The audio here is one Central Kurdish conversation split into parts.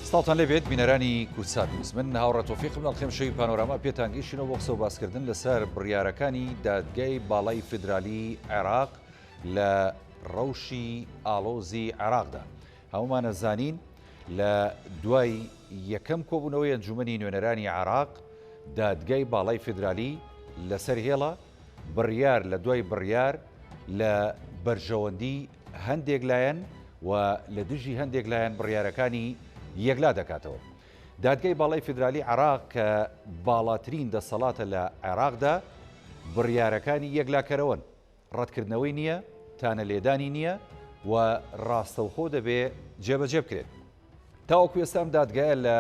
سڵاوتان لێبێت بینەرانی کوردسات نیوز من هاوڕێ تۆفیقم لە ئەڵقەی شەوی پانۆراما پێتان گەیشتینەوە بۆ قسە و باسکردن لەسەر بڕیارەکانی دادگای باڵای فیدرالی عێراق لە ڕەوشی ئاڵۆزی عێراقدا هەموومانە زانین لە دوای یەکەم کۆبوونەوەی ئەنجومەنی نوێنەرانی عێراق دادگای باڵای فیدرالی لەسەر هێڵە بڕیار لە دوای بڕیار لە بەرژەوەندی هەندێک لایەن و لە دژی هەندێک لایەن بڕیارەکانی یەکلا دەکاتەوە. دادگای باڵای فیدرالی عێراق کە باڵاترین دەسەڵاتە لە عێراقدا بڕیارەکانی یەکلاکەرەوەن، ڕەتکردنەوەی نییە، تانە لێدانی نییە و ڕاستەوخۆ دەبێ جێبەجێ بکرێت. تاوەکو ئێستا ئەم دادگایە لە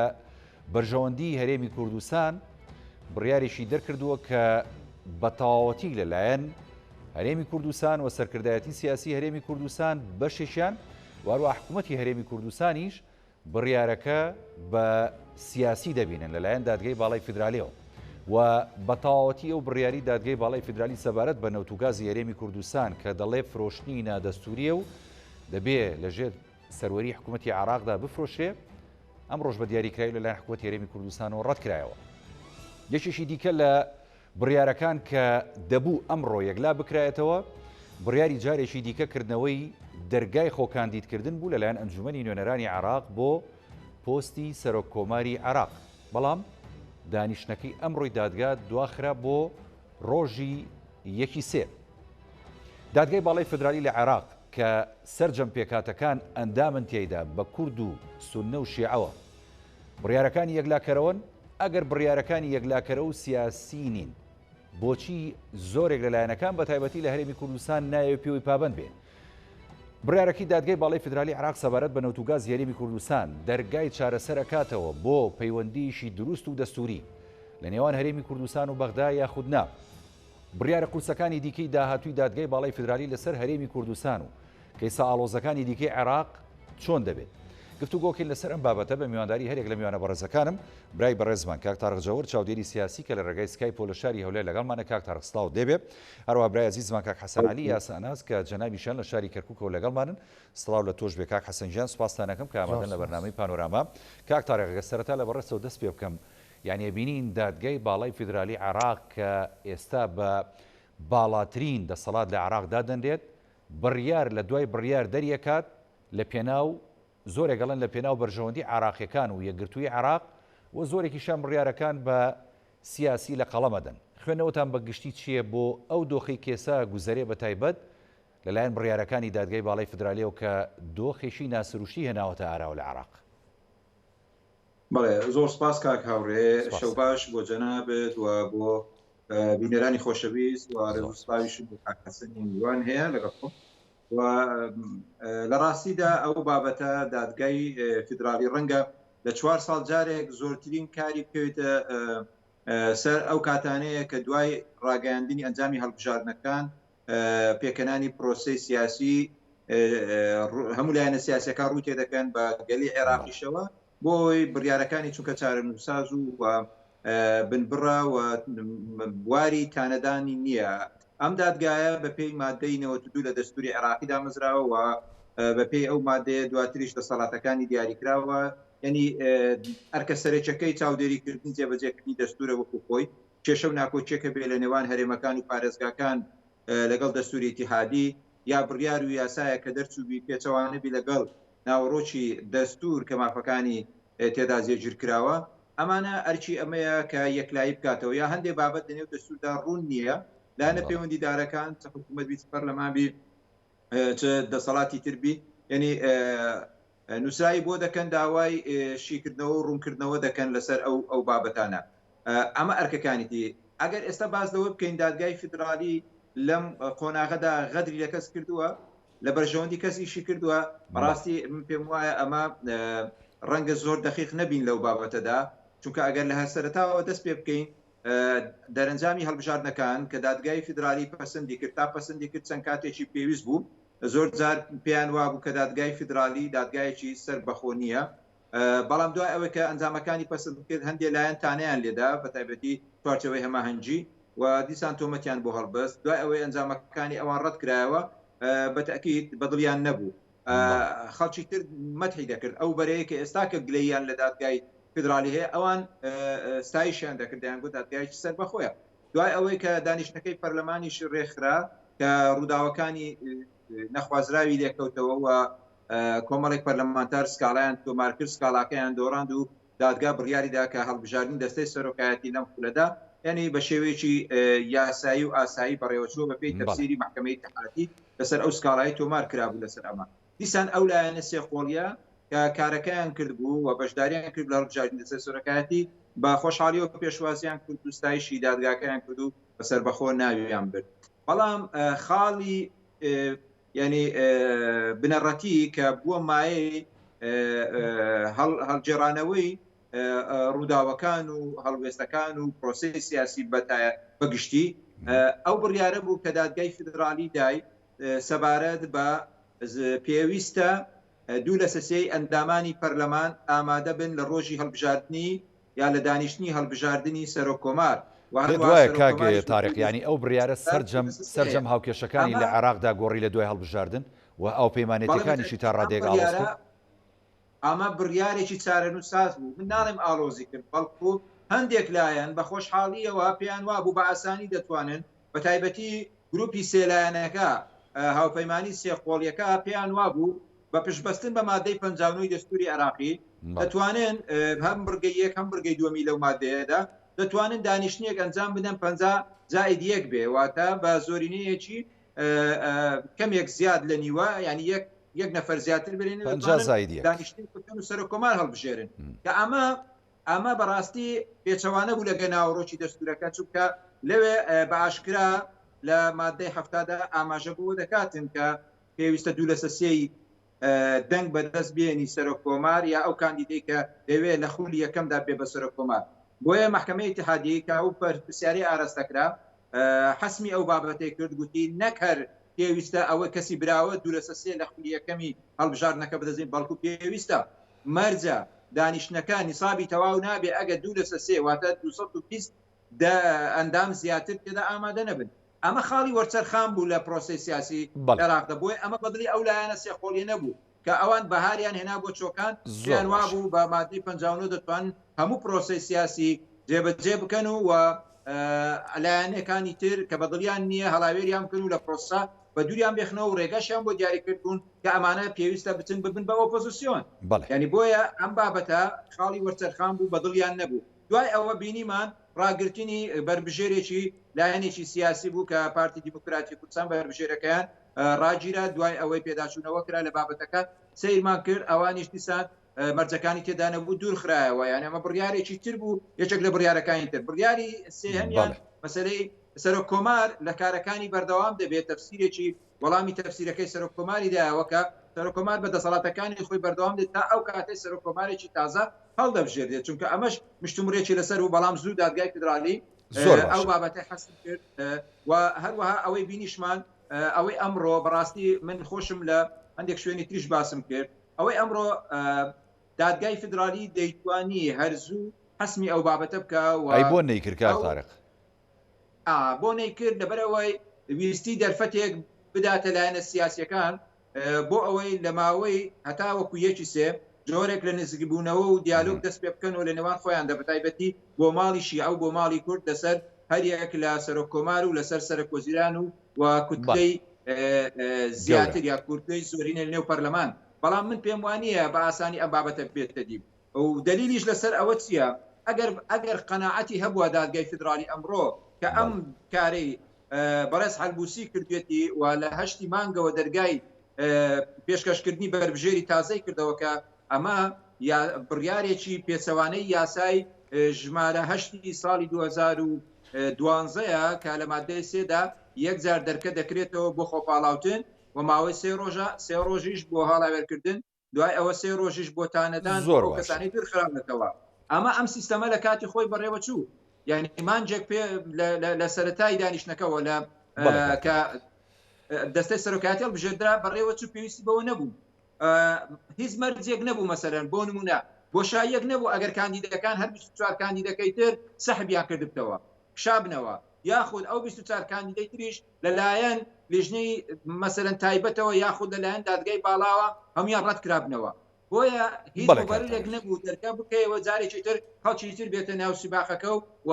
بەرژەوەندی هەرێمی کوردستان بڕیارێکی دەرکردووە کە بە تەواوەتی لەلایەن هەرێمی کوردستان و سەرکردایەتی سیاسی هەرێمی کوردستان بەشێکیان واروە حکوومەتی هەرێمی کوردستانیش بڕیارەکە بە سیاسی دەبینن لەلایەن دادگەی باڵای فیدرالیەوە و بە تەواوەتی ئەو بڕیاری دادگەی باڵای فیدرالی سەبارەت بە نەوت و گازی هەرێمی کوردستان کە دەڵێ فرۆشتنی نادەستوریە و دەبێ لەژێر سەروەری حکوومەتی عێراقدا بفرۆشرێ، ئەمڕۆش بە دیاریکراوی لەلایەن حکوومەتی هەرێمی کوردستانەوە ڕەتکرایەوە. یەکێکی دیکە لە بڕیارەکان کە دەبوو ئەمڕۆ یەکلا بکرایەتەوە، بڕیاری جارێکی دیکە کردنەوەی دەرگای خۆکاندیدکردن بوو لەلایەن ئەنجوومەنی نوێنەرانی عێراق بۆ پۆستی سەرۆک کۆماری عێراق، بەڵام دانیشتنەکەی ئەمڕۆی دادگا دواخرا بۆ ڕۆژی یەکی سێ. دادگای باڵای فیدرالی لە عێراق کە سەرجەم پێکهاتەکان ئەندامن تیایدا بە کورد و سوننە و شیعەوە، بڕیارەکانی یەکلاکەرەوەن، ئەگەر بڕیارەکانی یەکلاکەرە و سیاسی نین، بۆچی زۆرێک لە لایەنەکان بە تایبەتی لە هەرێمی کوردستان نایەوێ پێوەی پابەند بێ؟ بڕیارەکەی دادگای باڵای فیدرالی عێراق سەبارەت بە نەوت و گازی هەرێمی کوردستان دەرگای چارەسەر ئەکاتەوە بۆ پەیوەندیی دروست و دەستووری لە نێوان هەرێمی کوردستان و بەغدا یاخود نا؟ بڕیارە قورسەکانی دیکەی داهاتووی دادگای باڵای فیدرالی لەسەر هەرێمی کوردستان و کەیسە ئاڵۆزەکانی دیکەی عێراق چۆن دەبێت؟ گفتوگۆکەین لەسەر ئەم بابەتە بە میوانداری هەرێک لە میوانە بەڕێزەکانم برای بەڕێزمان کاک تارق جەوەر چاودێری سیاسی کە لە ڕێگای سکایپەوە لە شاری هەولێر لەگەڵمانە کاک تارق سڵاوت لێبێ هەروەها برای ئەزیزمان کاک حەسەن عەلی یاساناس کە جەنابیشیان لە شاری کەرکوکەوە لەگەڵمانن سڵاو لە تۆش بێ کاک حەسەن گیان سوپاستان ئەکەم کە ئامادەن لە بەرنامەی پانۆراما کاک تارق گەر سەرەتا لە بەڕێزتەوە دەست پێ بکەم یانی ئەبینین دادگای باڵای فیدرالی عێراق کە ئێستا بە باڵاترین دەسەڵات لە عێراق دادەنرێت، بڕیار لە دوای بڕیار دەریەکات لە پێناو، زۆرێک ئەڵێن لە پێناو بەرژەوەندی عێراقیەکان و یەکگرتوویی عێراق و زۆرێکیشیان بڕیارەکان بە سیاسی لە قەڵەم ئەدەن. خوێندنەوەتان بە گشتی چییە بۆ ئەو دۆخەی کێسا گوزەرێ بە تایبەت لەلایەن بڕیارەکانی دادگای باڵای فیدرالیەوە کە دۆخێکی ناسروشتی هێناوەتە ئاراوە لە عێراق؟ بەڵێ زۆر سپاس کاک هاوڕێ شەو باش بۆ جەنابت و بۆ بینەرانی خۆشەویست و ڕێز و سڵاویشم بۆ کاک حەسەنی میوان هەیە لەگەڵ خۆم و لە ڕاستیدا ئەو بابەتە دادگای فیدراڵی ڕەنگە لە چوار ساڵ جارێک زۆرترین کاری بکەوێتە سەر ئەو کاتانەیە کە دوای ڕاگەیاندنی ئەنجامی هەڵبژاردنەکان پێکهێنانی پرۆسەی سیاسی هەموو لایەنە سیاسەکان ڕوو تێدەکەن بە گەلی عێراقیشەوە بۆ ئەوەی بڕیارەکانی چونکە چارەنووساز و بنبڕە و بواری تانەدانی نییە ئەم دادگایە بەپێی مادەی 92 لە دەستوری عێراقی دامەزراوە و بەپێی ئەو مادەیە دواتریش دەسەڵاتەکانی دیاریکراوە یعنی ئەرکە سەرەکیەکەی چاودێریکردنی جێبەجێکردنی دەستورە وەکو خۆی کێشە و ناکۆکیەک هەبێ لە نێوان هەرێمەکان و پارێزگاکان لەگەڵ دەستوری ئیتیحادی یا بڕیار و یاسایەک کە دەرچووبی پێچەوانە بی لەگەڵ ناوەڕۆکی دەستور کە مافەکانی تێدا جێگیر کراوە ئەمانە ئەرکی ئەمەیە کە یەکلایی بکاتەوە یا هەندێ بابەت لەنێو دەستوردا ڕوون نییە لایەنە پەیوەندیدارەکان چ حکوومەت بی چ پەرلەمان بی چ دەسەڵاتی تر بی یعنی نووسراوی بۆ دەکەن داوای شیکردنەوە و ڕوونکردنەوە دەکەن لەسەر ئەو ئەو بابەتانە ئەمە ئەرکەکانیتی ئەگەر ئێستا باس لەوە بکەین دادگای فیدرالی لەم قۆناغەدا غەدری لە کەس کردووە لە بەرژەوەندی کەس ئیشی کردووە بەڕاستی من پێم وایە ئەمە ڕەنگە زۆر دەقیق نەبین لەو بابەتەدا چونکە ئەگەر لە هەر سەرەتاوە دەست پێ بکەین دەرەنجامی هەڵبژاردنەکان کە دادگای فیدرالی پەسەندی کرد تا پەسەندی کرد چەند کاتێکی پێویست بوو زۆر جار پێیان وابوو کە دادگای فیدرالی دادگایەکی سەر بەخۆ نییە بەڵام دوای ئەوەی کە ئەنجامەکانی پەسەند کرد هەندێک لایەن تانەیان لێدا بە تایبەتی چوارچێوەی هەماهەنگی و دیسان تۆمەتیان بۆ هەڵبەست دوای ئەوەی ئەنجامەکانی ئەوان ڕەت کرایەوە بە تەئکید بەدڵیان نەبوو. خەڵکی تر مەتحی دەکرد ئەو بەرەیە کە ئێستا کە گلەییان لە دادگای فیدراڵی هەیە ئەوان ستایشیان دەکرد دەیانگوت دادگایەکی سەربەخۆیە دوای ئەوەی کە دانیشتنەکەی پەرلەمانیش ڕێکخرا کە ڕووداوەکانی نەخوازراوی لێکەوتەوە و کۆمەڵێک پەرلەمانتار سکاڵایان تۆمار کرد سکاڵاکەیان دۆڕاند و دادگا بڕیاریدا کە هەڵبژاردنی دەستەی سەرۆکایەتی لەم خولەدا یعنی بە شێوەیەکی یاسایی و ئاسایی بەڕێوەچووە بە پێی تەفسیری مەحکەمەی ئیتحادی لەسەر ئەو سکاڵای تۆمار کرابوو لەسەر ئەمە دیسان ئەو لایەنە سێقۆڵیە کە کارەکەیان کردبوو و بەشداریان کرد لە هەڵبژاردنی دەستەی سەرۆکایەتی بە خۆشحاڵیەوە پێشوازیان کرد و ستایشی دادگاکەیان کرد و بە سەربەخۆ ناویان برد بەڵام خاڵی یعنی بنەڕەتی کە بووە مایەی هەڵگێڕانەوەی ڕووداوەکان و هەڵوێستەکان و پرۆسەی سیاسی بە گشتی ئەو بڕیارە بوو کە دادگای فیدراڵی دای سەبارەت بە پێویستە دوو لەسەر سێی ئەندامانی پەرلەمان ئامادە بن لە ڕۆژی هەڵبژاردنی یا لە دانیشتنی هەڵبژاردنی سەرۆک کۆمار و پێت هەروەها وایە سەرۆک کاک کۆماریش بە تاریق دوو لە یانی ئەو بڕیارە سەرجەم لەسەر سێیە سەرجەم هاوکێشەکانی ئەمە لە عێراقدا گۆڕی لە دوای هەڵبژاردن و بەڵێ هاوپەیمانێتیەکانیشی بەتاکید تا ئەم ڕادەیەک ئاڵۆز بڕیارە کرد؟ ئەمە بڕیارێکی چارەنووسساز بوو، من ناڵێم ئاڵۆزی کرد، بەڵکو هەندێک لایەن بە خۆشحاڵییەوە پێیان وابوو بە ئاسانی دەتوانن، بە تایبەتی گروپی سێ لایەنەکە، هاوپەیمانی سێ قۆڵیەکە پێیان وابوو بە پشتبەستن بە مادەی 59 ی دەستوری عێراقی دەتوانن هەم بڕگەی یەک هەم بڕگەی دووەمی لەو مادەیەدا دەتوانن دانیشتنێک ئەنجام بدەن 50 زائید یەک بێ، واتە بە زۆرینەیەکی کەمێک زیاد لە نیوە یانی یەک یەک نەفەر زیاتر برێنن 50 دەتوانن زاید یەک. دانیشتن بکەن و سەرۆک کۆمار هەڵبژێرن کە ئەمە ئەمە بەڕاستی پێچەوانە بوو لەگە ناوەڕۆکی دەستورەکە چونکە لەوێ بە ئاشکرا لە مادەی حەفتادا ئاماژە بەوە دەکاتن کە پێویستە دوو لەسەر سێی دەنگ بەدەست بێنی سەرۆک کۆمار یا ئەو کاندیدەی کە دەیەوێت لە خولی یەکەمدا بێ بە سەرۆک کۆمار بۆیە مەحکەمەی ئیتیحادی کە ئەو پرسیارەی ئاراستە کرا حەسمی ئەو بابەتەی کرد گوتی نەک هەر پێویستە ئەوە کەسی براوە دوو لەسەر سێ لە خولی یەکەمی هەڵبژاردنەکە بەدەست بێنی بەڵکو پێویستە مەرجە دانیشتنەکە نیسابی تەواو نابێ ئەگەر دوو لەسەر سێ واتە 220 دە ئەندام زیاتر تێدا ئامادە نەبن. ئەمە خاڵی وەرچەرخان بوو لە پرۆسەی سیاسی بەڵێ. عێراقدا، بۆیە ئەمە بەدڵی ئەو لایەنە سێقۆڵیە نەبوو کە ئەوان بەهاریان هێنا بۆ چۆکان، زۆر پێیان باشە. وابوو بە مادەی 59 دەتوانن هەموو پرۆسەی سیاسی جێبەجێ بکەن و و لایەنەکانی تر کە بەدڵیان نییە هەڵاوێریان بکەن و لە پرۆسە بە دووریان بێخنەوە و ڕێگەشیان بۆ دیاری کردبوون کە ئەمانە پێویستە بچن ببن بە ئۆپۆزسیۆن. بەڵێ. یانی بۆیە ئەم بابەتە خاڵی وەرچەرخان بوو بەدڵیان نەبوو. دوای ئەوە بینیمان ڕاگرتنی بەربژێرێکی لایەنێکی سیاسی بوو کە پارتی دیموکراتی کوردستان بەربژێرەکەیان ڕاگیرا، دوای ئەوەی پێداچوونەوە کرا لە بابەتەکە سەیرمان کرد ئەوانیش دیسان مەرجەکانی تێدا نەبوو دوورخرایەوە، یان ئەمە بڕیارێکی تر بوو یەکێک لە بڕیارەکانی تر. بڕیاری سێهەمیان مەسەلەی سەرۆک کۆمار لە کارەکانی بەردەوام دەبێت، تەفسیرێکی وەڵامی تەفسیرەکەی سەرۆک کۆماری دایەوە کە سەرۆک کۆمار بە دەسەڵاتەکانی خۆی بەردەوام دێت تا ئەو کاتەی سەرۆک کۆمارێکی تازە هەڵدەبژێردرێت، چونکە ئەمەش مشتومڕێکی لەسەر بوو، بەڵام زوو دادگای فیدراڵی زۆر ئەو باشە. بابەتەی حەسم کرد و هەروەها ئەوەی بینیشمان ئەوەی ئەمڕۆ بەڕاستی من خۆشم لە هەندێک شوێنی تریش باسم کرد ئەوەی ئەمڕۆ دادگای فیدراڵی دەیتوانی هەر زوو حەسمی ئەو بابەتە بکا و ئەی بۆ نەیکرد کاک ئەو تارق؟ ئا بۆ نەیکرد لەبەرئەوەی ویستی دەرفەتێک بداتە لایەنە سیاسیەکان بۆ ئەوەی لە ماوەی هەتاوەکو یەکی سێ جۆرێک لە نزیکبوونەوە و دیالۆگ دەست پێ بکەن و لە نێوان خۆیاندا بەتایبەتی بۆ ماڵی شیعە و بۆ ماڵی کورد لەسەر هەریەک لە سەرۆک کۆمار و لەسەر سەرەک وەزیران و و کوتلەی زیاتر یا کوتلەی زۆرینە لە نێو پەرلەمان بەڵام من پێم وانییە بە ئاسانی ئەم بابەتە بێتە دی. و دەلیلیش لەسەر ئەوە چییە؟ ئەگەر ئەگەر قەناعەتی هەبووە دادگای فیدراڵی ئەمڕۆ کە ئەم کارەی بەڕێز حەلبوسی کردوێتی و لە هەشتی مانگەوە دەرگای پێشکەشکردنی بەربژێری تازەی کردەوە کە ئەمە یا بڕیارێکی پێچەوانەی یاسای ژمارە هەشتی ساڵی 2012 کە لە مادەی سێدا یەکجار دەرکە دەکرێتەوە بۆ خۆپاڵاوتن و ماوەی سێ ڕۆژە سێ ڕۆژیش بۆ هاڵاوێرکردن دوای ئەوە سێ ڕۆژیش بۆ تانەدان زۆر ئەو باشە. کەسانەی دوور خراونەتەوە. ئەمە ئەم سیستەمە لە کاتی خۆی بەڕێوە چوو. یانی مانگێک پێ لە سەرەتای دانیشتنەکەوە لە بەڵێ کاک کە تاریق. دەستەی سەرۆکایەتی هەڵبژێردرا بەڕێوە چوو پێویستی بەوە نەبوو. هیچ مەرجێک نەبوو مەسەلەن بۆ نموونە بۆشاییەک نەبوو ئەگەر کاندیدەکان هەر 24 کاندیدەکەی تر سەحبیان کردبتەوە کشابنەوە. یاخود ئەو 24 کاندیدەی تریش لەلایەن لیژنەی مەسەلەن تایبەتەوە یاخود لەلایەن دادگای باڵاوە هەموویان ڕەت کرابنەوە. بۆیە هیچ مبەررێک نەبوو دەرگا بکەیەوە جارێکی تر خەڵکی تر بێتە ناو سیباقەکە و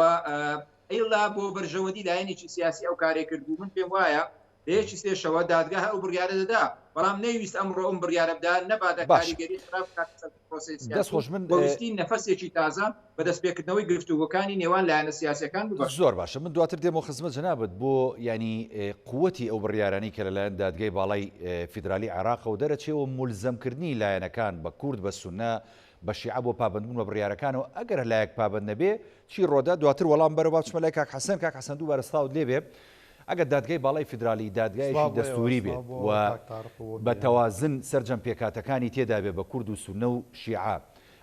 ئیلا بۆ بەرژەوەندی لایەنێکی سیاسی ئەو کارەی کردبوو. من پێم وایە لە یەکی سێشەوە دادگا هەر ئەو بڕیارە دەدا، بەڵام نەیویست ئەمڕۆ ئەم بڕیارە بدا نەبادا کاریگەری خراپ بکاتە سەر پرۆسەی سیاسی و ویستی نەفەسێکی تازە بە دەستپێکردنەوەی گفتوگۆکانی نێوان لایەنە سیاسیەکان ببەخشێت. زۆر باشە من دواتر دێمەوە خزمەت جەنابت بۆ یانی قوتی ئەو بڕیارانەی کە لەلایەن دادگای باڵای فیدرالی عێراقەوە دەرەچێ و مولزەم کردنی لایەنەکان بە کورد بە سوننە بە شیعە بۆ پابەندبوون بە بڕیارەکانەوە ئەگەر لایەک پابەند نەبێ چی ڕۆدا دواتر وەڵام بەرەوە با بچمە لای کاک حەسەن کاک حەسەن دووبارە سڵاوت لێبێ ئەگەر دادگای باڵای فیدرالی دادگایەکی دەستووری بێت و بە تەوازن سەرجەم پێکهاتەکانی تێدا بێ بە کورد و سوننە و شیعە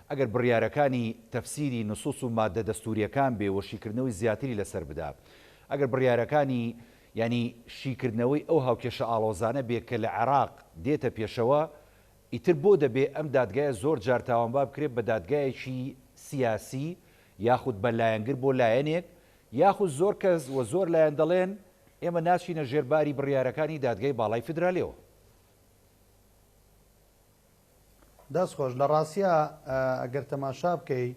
ئەگەر بڕیارەکانی تەفسیری نصوص و ماددە دەستوورییەکان بێ و شیکردنەوەی زیاتری لەسەر بدا، ئەگەر بڕیارەکانی یانی شیکردنەوەی ئەو هاوکێشە ئاڵۆزانە بێ کە لە عێراق دێتە پێشەوە، ئیتر بۆ دەبێ ئەم دادگایە زۆر جار تاوانبار بکرێت بە دادگایەکی سیاسی یاخود بە لایەنگر بۆ لایەنێک، یاخود زۆر کەس و زۆر لایەن دەڵێن ئێمە ناچینە ژێر باری بڕیارەکانی دادگای باڵای فیدرالیەوە. دەست خۆش، لە ڕاستیا ئەگەر تەماشا بکەی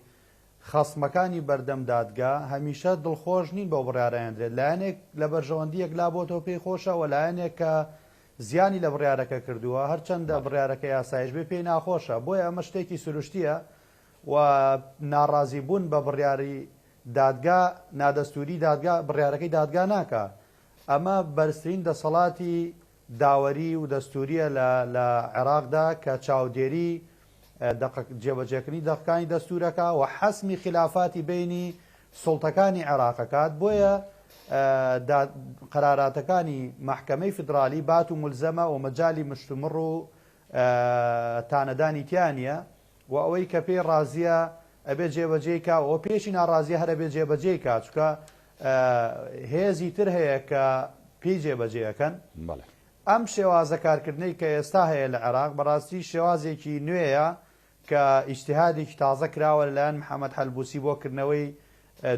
خەسمەکانی بەردەم دادگا هەمیشە دڵخۆش نین بەو بڕیارەیان درێت، لایەنێک لە بەرژەوەندی یەکلا بۆتەوە پێی خۆشە و لایەنێک کە زیانی لە بڕیارەکە کردووە هەرچەندە بڕیارەکە یاسایش بێ پێی ناخۆشە، بۆیە ئەمە شتێکی سروشتیە و ناڕازی بوون بە بڕیاری دادگا نادەستوری دادگا بڕیارەکەی دادگا ناکا ئەمە بەرزترین دەسەڵاتی داوەری و دەستوورییە لە لە عێراقدا کە چاودێری دەق جێبەجێکردنی دەقەکانی دەستوورەکە و حەسمی خیلافاتی بەینی سوڵتەکانی عێراق ئەکات بۆیە قەراراتەکانی مەحکەمەی فیدرالی بات و مولزەمە و مەجالی مشتومڕ و تانەدانی تیا نییە و ئەوەی کە پێی ڕازیە ئەبێ جێبەجێی کا و پێشی ناڕازیە هەر ئەبێ جێبەجێی کا چونکە هێزی تر هەیە کە پێی جێبەجێ ئەکەن. بەڵێ. ئەم شێوازە کارکردنەی کە ئێستا هەیە لە عێراق بەڕاستی شێوازێکی نوێیە کە ئیجتیهادێکی تازە کراوە لەلایەن محەمەد حەلبوسی بۆ کردنەوەی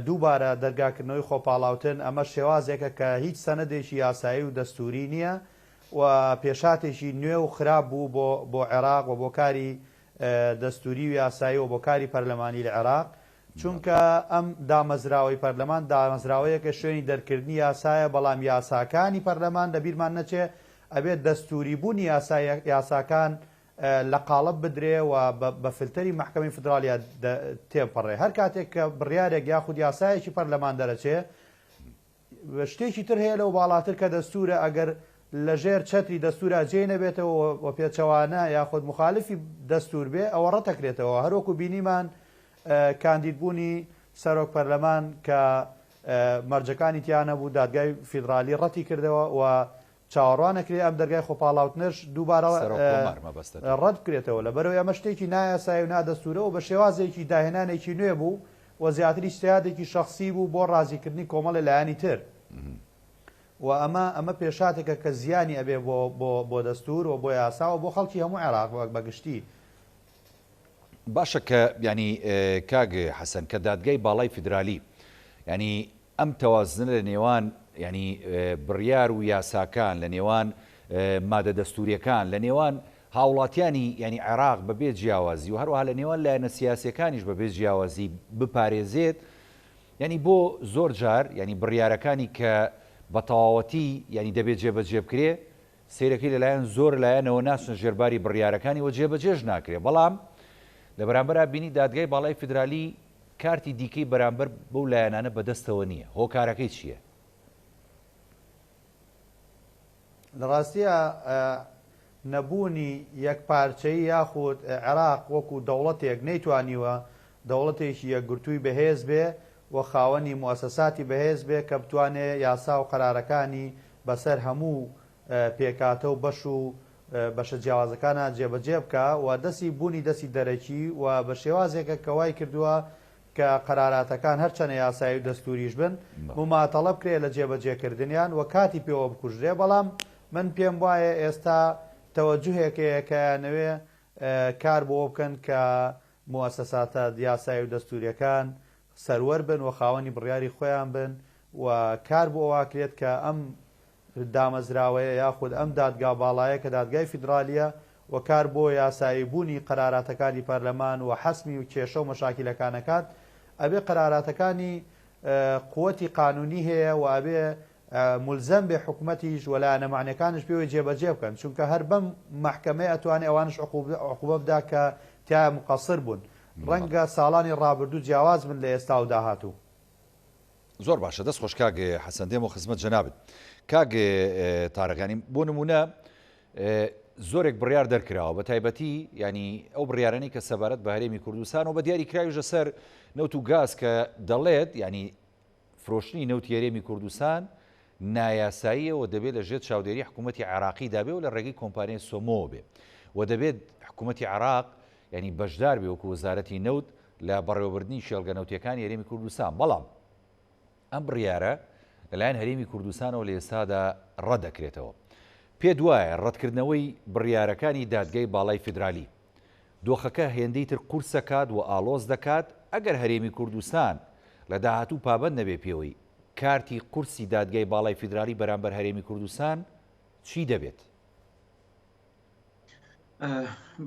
دووبارە دەرگاکردنەوەی خۆپاڵاوتن، ئەمە شێوازێکە کە هیچ سەنەدێکی یاسایی و دەستووری نییە و پێشهاتێکی نوێ و خراپ بوو بۆ بۆ عێراق و بۆ کاری دەستووری و یاسایی و بۆ کاری پەرلەمانی لە عێراق چونکە ئەم دامەزراوەی پەرلەمان دامەزراوەیەکە شوێنی دەرکردنی یاسایە، بەڵام یاساکانی پەرلەمان لەبیرمان نەچێ ئەبێت دەستووری بوونی یاساکان لە قاڵب بدرێ و بە فلتەری مەحکەمەی فیدراڵیا تێبپەڕێ. هەر کاتێک کە بڕیارێک یاخود یاسایەکی پەرلەمان دەرەچێ، شتێکی تر هەیە لەو باڵاتر کە دەستوورە، ئەگەر لە ژێر چەتری دەستوورا جێی نەبێتەوە و پێچەوانە یاخود موخالفی دەستوور بێ ئەوە ڕەتەکرێتەوە. هەروەکو بینیمان کاندیدبوونی سەرۆک پەرلەمان کە مەرجەکانی تیا نەبوو دادگای فیدرالی ڕەتی کردەوە و چاوەڕوان ئەکرێ ئەم دەرگای خۆپاڵاوتنەش دووبارە سەرۆک کۆمار مەبەستت. ڕەت بکرێتەوە لەبەرئەوەی ئەمە شتێکی نایاسایی و نادەستوورە و بە شێوازێکی داهێنانێکی نوێ بوو و زیاتر ئیجتیهادێکی شەخسی بوو بۆ ڕازیکردنی کۆمەڵێ لایەنی تر و ئەمە ئەمە پێشهاتێکە کە زیانی ئەبێ بۆ بۆ بۆ دەستوور و بۆ یاسا و بۆ خەڵکی هەموو عێراق بە گشتی. باشە کە یانی کاک حەسەن کە دادگای باڵای فیدرالی یانی ئەم تەوازنە لە نێوان یانی بڕیار و یاساکان، لە نێوان مادە دەستووریەکان، لە نێوان هاوڵاتیانی یانی عێراق بە بێ جیاوازی و هەروەها لە نێوان لایەنە سیاسیەکانیش بە بێ جیاوازی بپارێزێت، یانی بۆ زۆر جار یانی بڕیارەکانی کە بە تەواوەتی یانی دەبێ جێبەجێ بکرێ سەیرەکەی لەلایەن زۆر لایەنەوە ناچنە ژێرباری بڕیارەکانی و جێبەجێش ناکرێ بەڵام لە بەرامبەرا بینی دادگای باڵای فیدرالی کارتی دیکەی بەرامبەر بەو لایەنانە بەدەستەوە نییە، هۆکارەکەی چییە؟ لە ڕاستیا نەبوونی یەکپارچەیی یاخود عێراق وەکو دەوڵەتێک نەیتوانیوە دەوڵەتێکی یەکگرتووی بەهێز بێ و خاوەنی موئەسەساتی بەهێز بێ کە بتوانێ یاسا و قەرارەکانی بەسەر هەموو پێکهاتە و بەش و بەشە جیاوازەکانا جێبەجێ بکا و دەستی بوونی دەستی دەرەکی و بە شێوازێکە کە وای کردووە کە قەراراتەکان هەرچەنە یاسایی و دەستووریش بن موماتەڵە بکرێ لە جێبەجێ کردنیان و کاتی پێوە بکوژرێ بەڵام من پێم وایە ئێستا تەوەجوهێک هەیە کە ئەیانەوێ کار بۆوە بکەن کە موئەسەساتە یاسایی و دەستووریەکان سەروەر بن و خاوەنی بڕیاری خۆیان بن. و کار بۆ ئەوە ئەکرێت کە ئەم دامەزراوەیە یاخود ئەم دادگا باڵایە کە دادگای فیدرالیە و کار بۆ یاسایی بوونی قەراراتەکانی پەرلەمان و حەسمی و کێشە و مەشاکیلەکان ئەکات ئەبێ قەراراتەکانی قوتی قانونی هەیە و ئەبێ مولزەم بێ حکومەتیش و لایەنە مەعنیەکانیش پێوەی جێبەجێ بکەن چونکە هەر بەم مەحکەمەیە ئەتوانێ ئەوانش عقوبە بدا کە تیایا مقصر بوون ڕەنگە ساڵانی ڕابردوو جیاواز بن لە ئێستا و داهاتوو. زۆر باشە دەست خۆش کاک حەسەن دێمەوە خزمەت جەنابت کاک تارق ینی بۆ نمونە زۆرێک بڕیار دەرکراوە بە تایبەتی ینی ئەو بڕیارانەی کە سەبارەت بە هەرێمی کوردستان و بە دیاری کراویش لەسەر نەوت و گاز کە دەڵێت ینی فرۆشتنی نەوتی هەرێمی کوردستان نایاساییە و دەبێت لە ژێر چاودێری حکوومەتی عێراقیدا بێ و لە ڕێگەی کۆمپانیای سۆمۆوە بێ و دەبێت حکوومەتی عێراق ینی بەشدار بێ وەکو وەزارەتی نەوت لە بەڕێوەبردنی کێڵگە نەوتییەکانی هەرێمی کوردستان، بەڵام ئەم بڕیارە لەلایەن هەرێمی کوردستانەوە لە ئێستادا ڕەتدەکرێتەوە. پێت وایە ڕەتکردنەوەی بڕیارەکانی دادگای باڵای فیدرالی دۆخەکە هێندەی تر قورسەکات و ئاڵۆز دەکات؟ ئەگەر هەرێمی کوردستان لە داهاتوو پابەند نەبێ پێوەی، کارتی قورسی دادگای باڵای فیدرالی بەرامبەر هەرێمی کوردستان چی دەبێت؟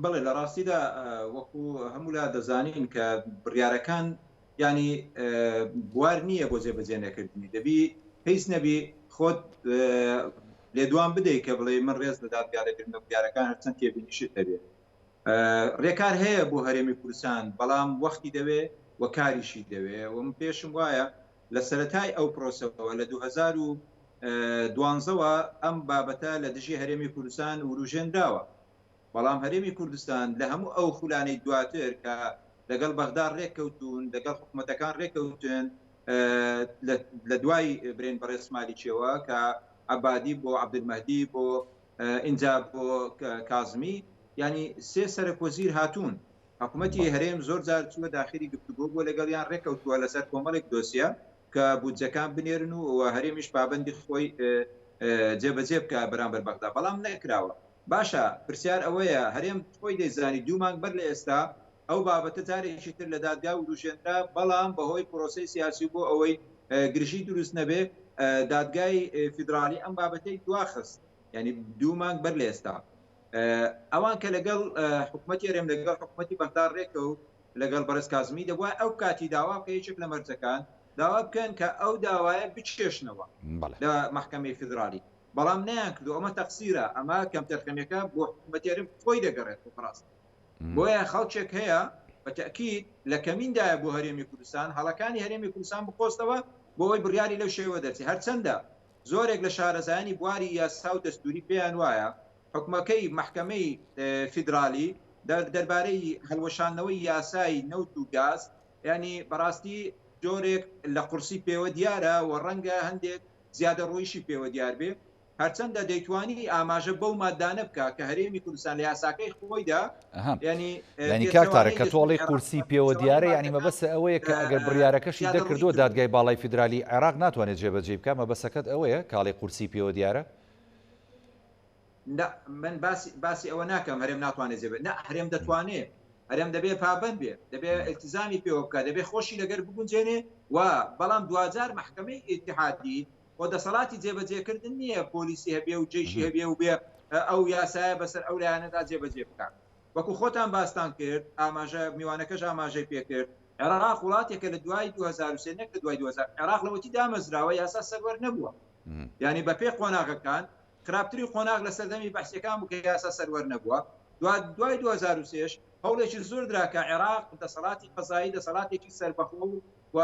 بەڵێ لە ڕاستیدا وەکو هەموو لا دەزانین کە بڕیارەکان ینی بوار نییە بۆ جێبەجێ نەکردنی دەبی هیچ نەبی خۆت لێدوان بدەیت کە بڵێ من ڕێز لە دادگا دەگرم لە بڕیارەکان هەرچەند تێبینیشت هەبێت ڕێکار هەیە بۆ هەرێمی کوردستان بەڵام وەختی دەوێ و کاریشی دەوێ و من پێشم وایە لە سەرەتای ئەو پرۆسەوە لە 2012 وە ئەم بابەتە لە دژی هەرێمی کوردستان وروژێنراوە بەڵام هەرێمی کوردستان لە هەموو ئەو خولانەی دواتر کە لەگەڵ بەغدا ڕێککەوتون لەگەڵ حکوومەتەکان ڕێککەوتن لە دوای برێن بەڕێز مالیکیەوە کە عەبادی بۆ عەبدولمەهدی بۆ ئینجا بۆ کازمی یانی سێ سەرەک وەزیر هاتوون حکومەتی هەرێم زۆر جار چووە داخلی گفتوگۆ بووە لەگەڵیان ڕێککەوتووە لەسەر کۆمەڵێک دۆسیە کە بودجەکان بنێرن و هەرێمیش پابەندی خۆی جێبەجێ بکە بەرامبەر بەغدا بەڵام نەکراوە باشە پرسیار ئەوەیە هەرێم خۆی دەیزانی دوو مانگ بەر لە ئێستا ئەو بابەتە جارێکی تر لە دادگا وروژێنرا بەڵام بەهۆی پرۆسەی سیاسی و بۆ ئەوەی گرژی دروست نەبێ دادگای فیدراڵی ئەم بابەتەی دواخست یعنی دوو مانگ بەر لە ئێستا ئەوان کە لەگەڵ حکوومەتی هەرێم لەگەڵ حکوومەتی بەغدا ڕێکەوت لەگەڵ بەڕێز کازمی دەبووە ئەو کاتی داوا بکە یەکێک لە مەرجەکان داوا بکەن کە ئەو داوایە بکێشنەوە لە مەحکەمەی فیدراڵی بەڵام نەیان کردو ئەمە تەقسیرە ئەمە کەمتەرخەمیەکە بۆ حکوومەتی هەرێم خۆی دەگەڕێت بەڕاست بۆیە خەڵکێک هەیە بە تەئکید لە کەمیندایە بۆ هەرێمی کوردستان هەڵەکانی هەرێمی کوردستان بقۆستەوە بۆ ئەوەی بڕیاری لەو شێوە دەرچێت هەرچەندە زۆرێک لە شارەزایانی بواری یاسا و دەستوری پێیان وایە حوکمەکەی مەحکەمەی فیدرالی دەربارەی هەڵوەشاندنەوەی یاسای نەوت و گاز یانی بەڕاستی جۆرێک لە قورسی پێوە دیارە و ڕەنگە هەندێک زیادەڕۆیشی پێوە دیار بێ هەرچەندە دەیتوانی ئاماژە بەو ماددانە بکا کە هەرێمی کوردستان لە یاساکەی خۆیدا ئەها یانی یانی کاک تارق پێچەوانەی کە تۆ دەستوری ئەڵێی عێراق قورسی پێوە پێچەوانەی دیارە یانی ماددەکان مەبەستە ئەوەیە کە ئەگەر بڕیارەکەشی زیادەڕۆیی دەرکردووە کردووە. دادگای باڵای فیدرالی عێراق ناتوانێت جێبەجێی بکا مەبەستەکەت ئەوەیە کە ئەڵێی قورسی پێوە دیارە؟ نا من باسی باسی ئەوە ناکەم هەرێم ناتوانێت جێبە نا هەرێم دەتوانێ هەرێم دەبێ پابەند بێ دەبێ التزامی پێوە بکات دەبێ خۆشی لەگەر بگونجێنێ و بەڵام دواجار مەحکەمەی ئیتیحادی خۆ دەسەڵاتی جێبەجێکردن نییە پۆلیسی هەبێ و جەیشی هەبێ و بێ ئەو یاسایە بەسەر ئەو لایەنەدا جێبەجێ بکات وەکو خۆتان باستان کرد ئاماژە میوانەکەش ئاماژەی پێکرد عێراق وڵاتێکە لە دوای 2003 نەک لە دوای 2000 عێراق لەوەتی دامەزراوە یاسا سەروەر نەبووە یعنی بەپێی قۆناغەکان خراپترین قۆناغ لە سەردەمی بەعسیەکان بوو کە یاسا سەروەر نەبووە دوای 2003 هەوڵێکی زۆر درا کە عێراق دەسەڵاتی قەزایی دەسەڵاتێکی سەربەخۆ و و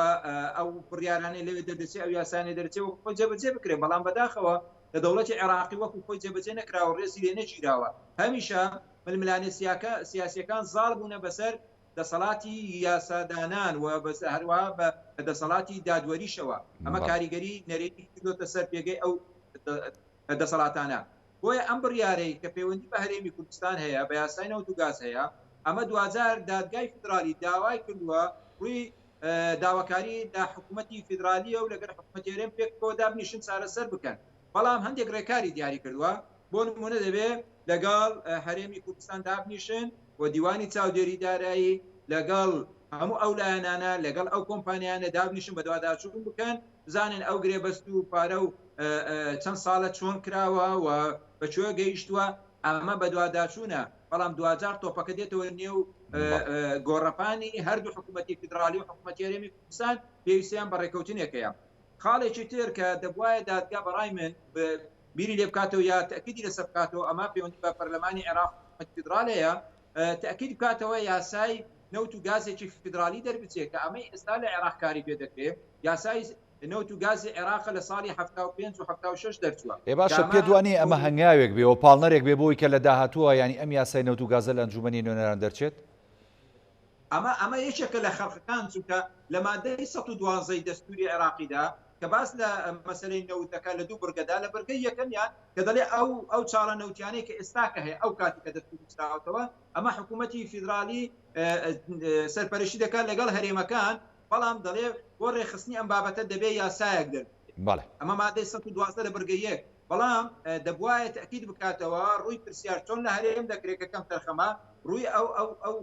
ئەو بڕیارانەی لەوێ دەردەچێ ئەو یاسانەی دەرچێ وەکو خۆی جێبەجێ بکرێ بەڵام بەداخەوە لە دەوڵەتی عێراقی وەکو خۆی جێبەجێ نەکراوە ڕێزی لێ نەگیراوە هەمیشە ململانێ سیاکە سیاسیەکان زاڵ بوونە بەسەر دەسەڵاتی یاسادانان و بەس هەروەها بە دەسەڵاتی دادوەریشەوە ئەمە کاریگەری نەرێنی کردۆتە سەر پێگەی ئەو دەسەڵاتانە بۆیە ئەم بڕیارەی کە پەیوەندی بە هەرێمی کوردستان هەیە، بە یاسای نەوت و گاز هەیە، ئەمە دواجار دادگای فیدرالی داوای کردووە ڕووی داواکاری لە حکوومەتی فیدرالییە و لەگەر حکوومەتی هەرێم پێکەوە دابنیشن چارەسەر بکەن، بەڵام هەندێک ڕێکاری دیاری کردووە، بۆ نموونە دەبێ لەگەڵ هەرێمی کوردستان دابنیشن و دیوانی چاودێری دارایی لەگەڵ هەموو ئەو لایەنانە لەگەڵ ئەو کۆمپانیانە دابنیشن بەدواداچوون بکەن. بزانن ئەو گرێبەست و پارە و چەند ساڵە چۆن کراوە و بە کوێ گەیشتووە، ئەمە بەدواداچوونە، بەڵام دواجار تۆپەکە دێتەوە نێو گۆڕەپانی هەردوو حکوومەتی فیدراڵی و حکوومەتی هەرێمی کوردستان، پێویستیان بە ڕێککەوتنێک هەیە. خاڵێکی تر کە دەبوایە دادگا بەڕای من بیری لێ بکاتەوە یا تەئکیدی لەسەر بکاتەوە، ئەمە پەیوەندی بە پەرلەمانی عێراق و حکوومەتی فیدراڵ هەیە، تەئکید بکاتەوە یاسای نەوت و گازێکی فیدراڵی دەربچێت کە ئەمەی ئێستا لە عێراق کاری پێ دەکرێت، یاسای نەوت و گازی عێراقە لە ساڵی 75 و 76 دەرچووە. ئێ باشە پێت وا نییە ئەمە هەنگاوێک بێ و پاڵنەرێک بێ بۆی کە لە داهاتووە یانی ئەم یاسای نەوت و گازە لە ئەنجوومەنی نوێنەران دەرچێت؟ ئەمە ئەمە یەکێکە لە خەرقەکان چونکە لە مادەی 112 ی دەستووری عێراقیدا کە باس لە مەسەلەی نەوت دەکات لە دوو بڕگەدا لە بڕگەی یەکەمیان کە دەڵێ ئەو ئەو چاڵە نەوتیانەی کە ئێستاکە هەیە ئەو کاتی کە دەستوور نووسراوەتەوە ئەمە حکوومەتی فیدراڵی سەرپەرشتی دەکات لەگەڵ هەرێمەکان بەڵام دەڵێ بۆ ڕێکخستنی ئەم بابەتە دەبێ یاسایەک دەربکرێت. بەڵێ. ئەمە مادەی 112 لە بڕگەی یەک. بەڵام دەبوایە تەئکید بکاتەوە ڕووی پرسیار چۆن لە هەرێم دەکرێت کە کەمتەرخەمە، ڕووی ئەو ئەو ئەو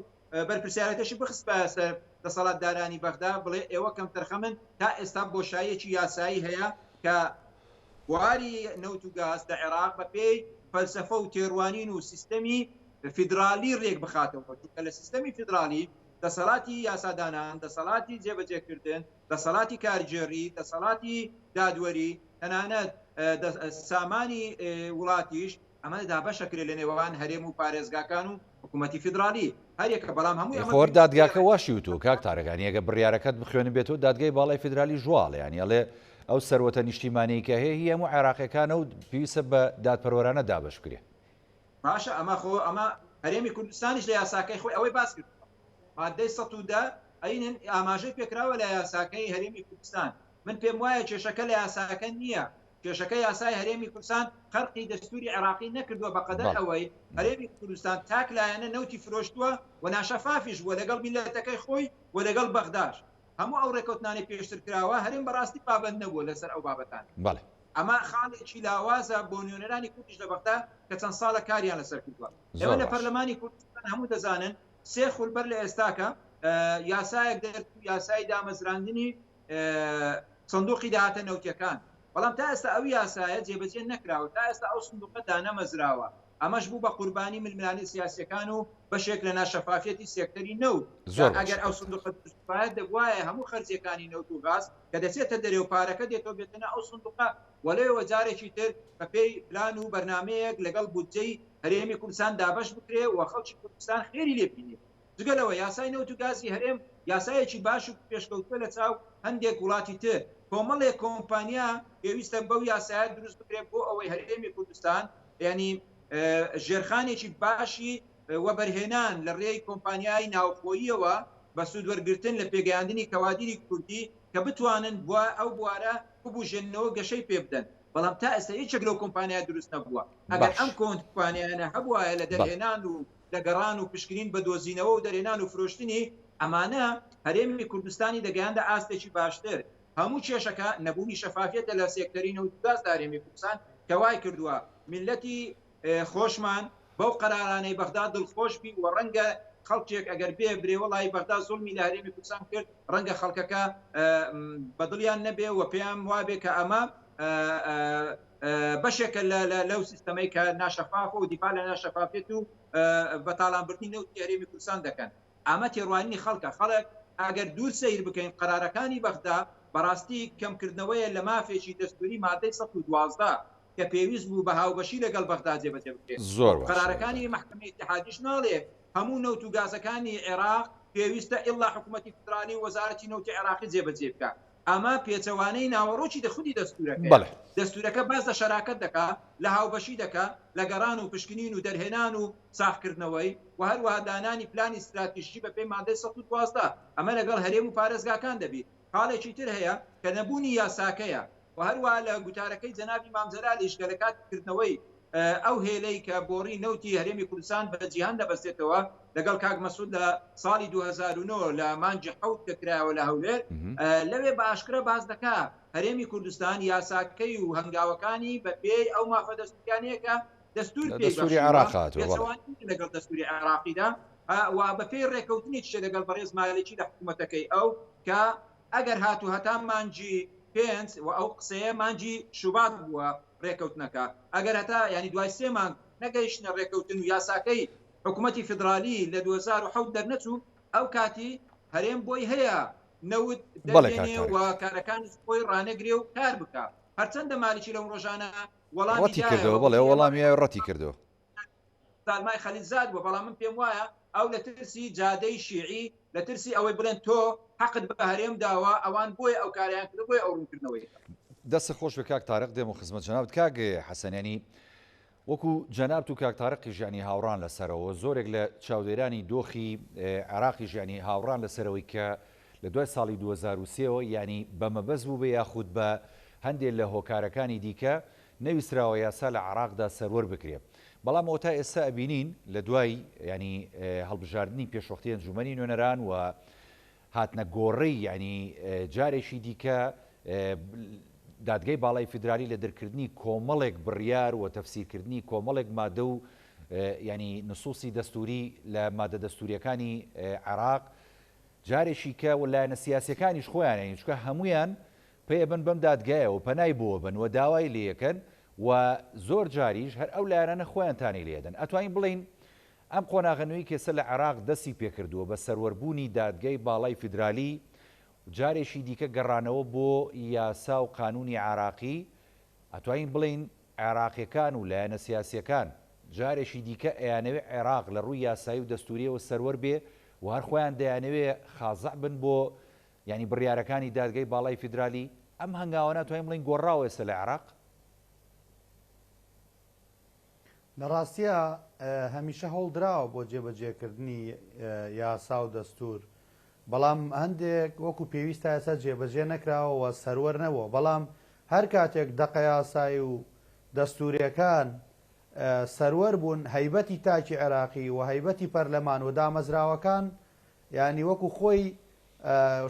بەرپرسیارێتەشی بخستبایە سەر دەسەڵاتدارانی بەغدا بڵێ ئێوە کەمتەرخەمن تا ئێستا بۆشاییەکی یاسایی هەیە کە بواری نەوت و گاز لە عێراق بەپێی فەلسەفە و تێڕوانین و سیستەمی فیدرالی رێک بخاتەوە، چونکە لە سیستەمی فیدرالی دەسەڵاتی یاسادانان، دەسەڵاتی جێبەجێکردن، دەسەڵاتی کارگێڕی، دەسەڵاتی دادوەری، تەنانەت سامانی وڵاتیش ئەمە دابەشەکرێت لە نێوان هەرێم و پارێزگاکان و حکوومەتی فیدرالی هەریەکە بەڵام هەمووی ئەمە خۆر دادگاکە واشی وتووە کاک تارق یانی ئەگەر بڕیارەکەت بخوێنبێتەوە دادگای باڵای فیدرالی ژواڵە یانی ئەڵێ ئەو سەروەتە نیشتیمانیی کە هەیە هی هەموو عێراقیەکانە و پێویستە بە دادپەروەرانە دابەش بکرێ. باشە ئەمە خۆ ئەمە هەرێمی کوردستانیش لە یاساکەی خۆی ئەوەی باس کردووە مادەی 110 ئەینن ئاماژەی پێکراوە لە یاساکەی هەرێمی کوردستان من پێم وایە کێشەکە لە یاساکە نییە کێشەکە یاسای هەرێمی کوردستان خەرقی دەستوری عێراقی نەکردووە بەقەدەر ئەوەی هەرێمی کوردستان تاک لایەنە نەوتی فرۆشتووە و ناشەفافیش بووە لەگەڵ میللەتەکەی خۆی و لەگەڵ بەغداش هەموو ئەو ڕێکەوتنانەی پێشتر کراوە هەرێم بەڕاستی پابەند نەبووە لەسەر ئەو بابەتانە. بەڵێ. ئەمە خاڵێکی لاوازە بۆ نوێنەرانی کوردیش لە بەغدا کە چەند ساڵە کاریان لەسەر کردووە. ئێمە زۆر لە باش. پەرلەمانی کوردستان هەموو دەزانن سێ خول بەر لە ئێستاکە یاسایەک دەرچوو یاسای دامەزراندنی سندوقی داهاتە نەوتیەکان، بەڵام تا ئێستا ئەو یاسایە جێبەجێ نەکراوە، تا ئێستا ئەو سندوقە دانەمەزراوە، ئەمەش بوو بە قوربانی ململانێ سیاسیەکان و بەشێک لە ناشەفافیەتی سێکتەری نەوت، زۆر کە ئەگەر باشە ئەو کاک تاهیر. سندوقە دروست بوایە دەبوایە هەموو خەرجیەکانی نەوت و غاز کە دەچێتە دەرێ و پارەکە دێتەوە بێتە ناو ئەو سندوقە و لەوێوە جارێکی تر بەپێی پلان و بەرنامەیەک لەگەڵ بودجەی هەرێمی کوردستان دابەش بکرێ و خەڵکی کوردستان خێری لێ بینێ. جگە لەوە یاسای نەوت و گازی هەرێم یاسایەکی باش و پێشکەوتووە لە چاو هەندێک وڵاتی تر، کۆمەڵێک کۆمپانیا پێویستە بەو یاسایە دروست بکرێت بۆ ئەوەی هەرێمی کوردستان یانی ژێرخانێکی باشی وەبەرهێنان لە ڕێی کۆمپانیای ناوخۆییەوە بە سوودوەرگرتن لە پێگەیاندنی کەوادیری کوردی کە بتوانن ئەو بوارە ببوژێننەوە گەشەی پێ بدەن بەڵام تا ئێستا یەکێک لەو کۆمپانیا دروست نەبووە ئەگەر باش ئەم کۆمپانیانە هەبوایە لە بەڵێ. دەرهێنان و لە گەڕان و پشکنین بە دۆزینەوە و دەرهێنان و فرۆشتنی ئەمانە هەرێمی کوردستانی دەگەیاندە ئاستێکی باشتر. هەموو کێشەکە نەبوونی شەفافیەتە لە سێکتەری نەوت و گاز لە هەرێمی کوردستان کە وای کردووە میللەتی خۆشمان بەو قەرارانەی بەغدا دڵخۆش بی و ڕەنگە خەڵکێک ئەگەر بێ برێ وەڵی بەغدا زوڵمی لە هەرێمی کوردستان کرد ڕەنگە خەڵکەکە بەدڵیان نەبێ و پێیان وابێ کە ئەمە بەشێکە لەو سیستەمەی کە ناشەفافە و دیفاع لە ناشەفافیەت و بە تاڵانبردنی نەوتی هەرێمی کوردستان دەکەن. ئەمە تێڕوانینی خەڵکە. خەڵک ئەگەر دوور سەیر بکەین قەرارەکانی بەغدا بەڕاستی کەمکردنەوەیە لە مافێکی دەستووری مادەی 112 کە پێویست بوو بە هاوبەشی لەگەڵ بەغدا جێبەجێ بکرێت. زۆر باشە قەرارەکانی مەحکەمەی ئیتیحادیش ناڵێ هەموو نەوت و گازەکانی عێراق پێویستە ئیڵا حکوومەتی فیدراڵی و وەزارەتی نەوتی عێراقی جێبەجێ بکا. ئەمە پێچەوانەی ناوەڕۆکی دە خودی دەستوورەکەیە. بەڵێ. دەستوورەکە باس لە شەراکەت دەکا، لە هاوبەشی دەکا، لە گەڕان و پشکنین و دەرهێنان و ساغکردنەوەی و هەروەها دانانی پلانی ستراتیژی بە پێی مادەی 112. ئەمە لەگەڵ هەرێم و پارێزگاکان دەبی. خاڵێکی تر هەیە کە نەبوونی یاساکەیە و هەروەها لە گوتارەکەی جەنابی مام جەلالیش کە لە کاتی کردنەوەی ئەو هێلەی کە بۆڕی نەوتی هەرێمی کوردستان بە جیهان دەبەستێتەوە لەگەڵ کاک مەسعود لە ساڵی 2009 لە مانگی حەوت کە کرایەوە لە هەولێر لەوێ بە ئاشکرا باس دەکا هەرێمی کوردستان یاساکەی و هەنگاوەکانی بە پێی ئەو مافە دەستوریانەیە کە دەستور لە پێی دەستوری بەخشیوە عێراق هاتووە بەڵێ. پێچەوانە نییە لەگەڵ دەستوری عێراقیدا و بە پێی ڕێکەوتنێکیشە لەگەڵ بەڕێز مالکی لە حکوومەتەکەی ئەو کە ئەگەر هاتوو هەتا مانگی. پێنج و ئەو قسەیە مانگی شوبات بووە ڕێکەوتنەکە ئەگەر هەتا یانی دوای سێ مانگ نەگەیشتنە ڕێکەوتن و یاساکەی حکوومەتی فیدرالی لە 2007 دەرنەچوو ئەو کاتی هەرێم بۆی هەیە نەوت بەڵێ کاک دەربێنێ و تاریق. کارەکانی خۆی ڕانەگرێ و کار بکا هەرچەندە مالکی لەو ڕۆژانە وەڵامی ڕەتی دایەوە کردەوە بەڵێ وتی ئێمە وەڵامی یاوە ڕەتی کردەوە. زالمای خەلیلزاد بووە، بەڵام من پێم وایە ئەو لە ترسی جادەی شیعی، لە ترسی ئەوەی بڵێن تۆ حەقت بە هەرێم داوە، ئەوان بۆیە ئەو کارەیان کردوە، بۆیە ئەو ڕوونکردنەوەی کرد. دەستت خۆش بێ کاک تارق دێمە خزمەت جەنابت کاک حەسەن یانی وەکو جەنابت و کاک تارقیش یانی هاوڕان لەسەرەوە زۆرێک لە چاودێرانی دۆخی عێراقیش یانی هاوڕان لەسەرەوەی کە لە دوای ساڵی 2023 ەوە یانی بە مەبەست بووبێ یاخود بە هەندێک لە هۆکارەکانی دیکە نەویستراوە یاسا لە عێراقدا سەروەر بکرێ بەڵام ئەوەتا ئێستا ئەبینین لە دوای یانی هەڵبژاردنی پێشوەختی ئەنجومەنی نوێنەران و هاتنە گۆڕێی یانی جارێکی دیکە دادگای باڵای فیدرالی لە دەرکردنی کۆمەڵێک بڕیار و تەفسیرکردنی کۆمەڵێک مادە و ینی نسوسی دەستوری لە مادە دەستوریەکانی عێراق جارێکی کە و لایەنە سیاسەکانیش خۆیان یانی چکە هەمویان پێ ئەبەن بەم دادگایە و پەنای بۆ ئەبەن و داوای لێ ئەکەن و زۆر جاریش هەر ئەو لایەنانە خۆیان تانەی لێ ئەدەن. ئەتوانین بڵێین ئەم قۆناغە نوێی کە ئێستا لە عێراق دەستی پێ کردووە بە سەروەر بوونی دادگای باڵای فیدرالی و جارێکی دیکە گەڕانەوە بۆ یاسا و قانوونی عێراقی ئەتوانین بڵێین عێراقیەکان و لایەنە سیاسیەکان جارێکی دیکە ئەیانەوێ عێراق لە ڕووی یاسایی و دەستووریەوە سەروەر بێ و هەر خۆیان دەیانەوێ خازع بن بۆ یانی بڕیارەکانی دادگای باڵای فیدرالی، ئەم هەنگاوانە ئەتوانین بڵێین گۆڕاوە ئێستا لە عێراق؟ لە ڕاستیا هەمیشە هەوڵ دراوە بۆ جێبەجێکردنی یاسا و دەستوور، بەڵام هەندێک وەکو پێویست تا ئێستا جێبەجێ نەکراوە و سەروەر نەبووە، بەڵام هەر کاتێک دەقە یاسایی و دەستوورێکان سەروەر بوون، هەیبەتی تاکی عێراقی و هەیبەتی پەرلەمان و دامەزراوەکان یانی وەکو خۆی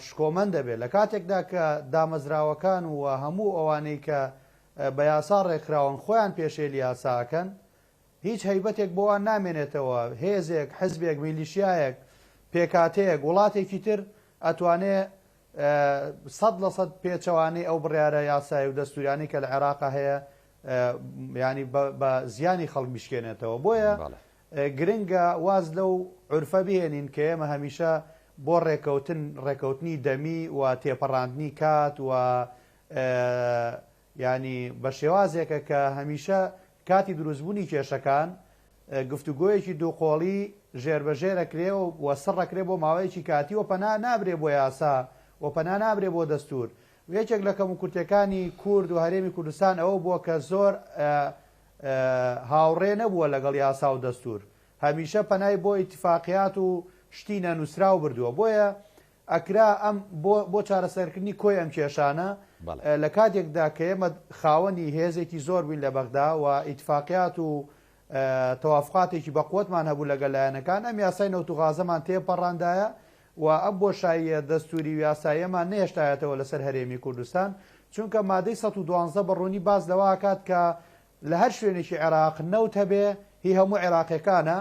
شکۆمەند دەبێت لە کاتێکدا کە دامەزراوەکان و هەموو ئەوانەی کە بە یاسا ڕێکخراون خۆیان پێشێلی یاسا ئەکەن هیچ هەیبەتێک بۆ وان نامێنێتەوە هێزێک حزبێک میلیشیایەک پێکاتەیەک وڵاتێکی تر ئەتوانێ 100% پێچەوانەی ئەو بڕیارە یاسایی و دەستوریانەی کە لە عێراقا هەیە ینی بە زیانی خەڵک بشکێنێتەوە بۆیە گرنگە واز لەو عورفە بهێنین کە ئێمە هەمیشە بۆ ڕێکەوتن، ڕێکەوتنی دەمی و تێپەڕاندنی کات و یانی بە شێوازێکە کە هەمیشە کاتی دروستبوونی کێشەکان گفتوگۆیەکی دووقۆڵی ژێربەژێر ئەکرێ و سڕ ئەکرێ بۆ ماوەیەکی کاتی و پەنا نابرێ بۆ یاسا و پەنا نابرێ بۆ دەستوور و یەکێک لە کەموکورتیەکانی کورد و هەرێمی کوردستان ئەوە بووە کە زۆر هاوڕێ نەبووە لەگەڵ یاسا و دەستوور، هەمیشە پەنای بۆ ئیتفاقیات و شتی نەنووسراو بردووە، بۆیە ئەکرا ئەم بۆ بۆ چارەسەرکردنی کۆی ئەم کێشانە لە کاتێکدا کە ئێمە خاوەنی هێزێکی زۆر بووین لە بەغدا و ئیتفاقیات و تەوافقاتێکی بەقوەتمان هەبوو لەگەڵ لایەنەکان ئەم یاسای نەوت و غازەمان تێپەڕاندایە و ئەم بۆشاییە دەستووری و یاساییەمان نەهێشتایەتەوە لەسەر هەرێمی کوردستان، چونکە مادەی 112 بە ڕوونی باس لەوە ئەکات کە لە هەر شوێنێکی عێراق نەوت هەبێ هی هەموو عێراقیەکانە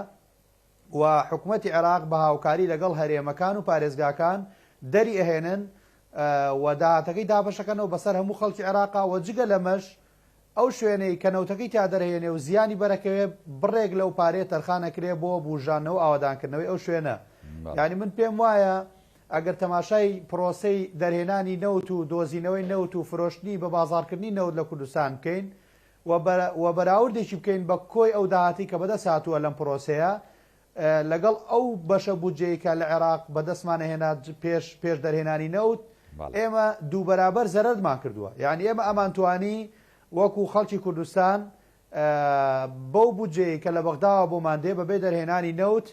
و حکومەتی عێراق بە هاوکاری لەگەڵ هەرێمەکان و پارێزگاکان دەری ئەهێنن و داهاتەکەی دابەشەکەنەوە بەسەر هەموو خەڵکی عێراقا و جگە لەمەش ئەو شوێنەی کە نەوتەکەی تیا دەرهێنێ و زیانی بەرەکەوێ بڕێک لەو پارەیە تەرخان ئەکرێ بۆ بوژاندنەوە و ئاوەدانکردنەوەی ئەو شوێنە. یانی من پێم وایە ئەگەر تەماشای پرۆسەی دەرهێنانی نەوت و دۆزینەوەی نەوت و فرۆشتنی بە بازاڕکردنی نەوت لە کوردستان بکەین و بەراوردێکی بکەین بە کۆی ئەو داهاتەی کە بەدەست هاتووە لەم پرۆسەیە لەگەڵ ئەو بەشە بودجەی کە لە عێراق بەدەستمان ئەهێنا پێش پێش دەرهێنانی نەوت ئێمە دووبەرابەر زەرەردمان کردووە یعنی ئێمە ئەمانتوانی وەکو خەڵکی کوردستان بەو بودجەیە کە لە بەغداوە بۆمان دێ بەبێ دەرهێنانی نەوت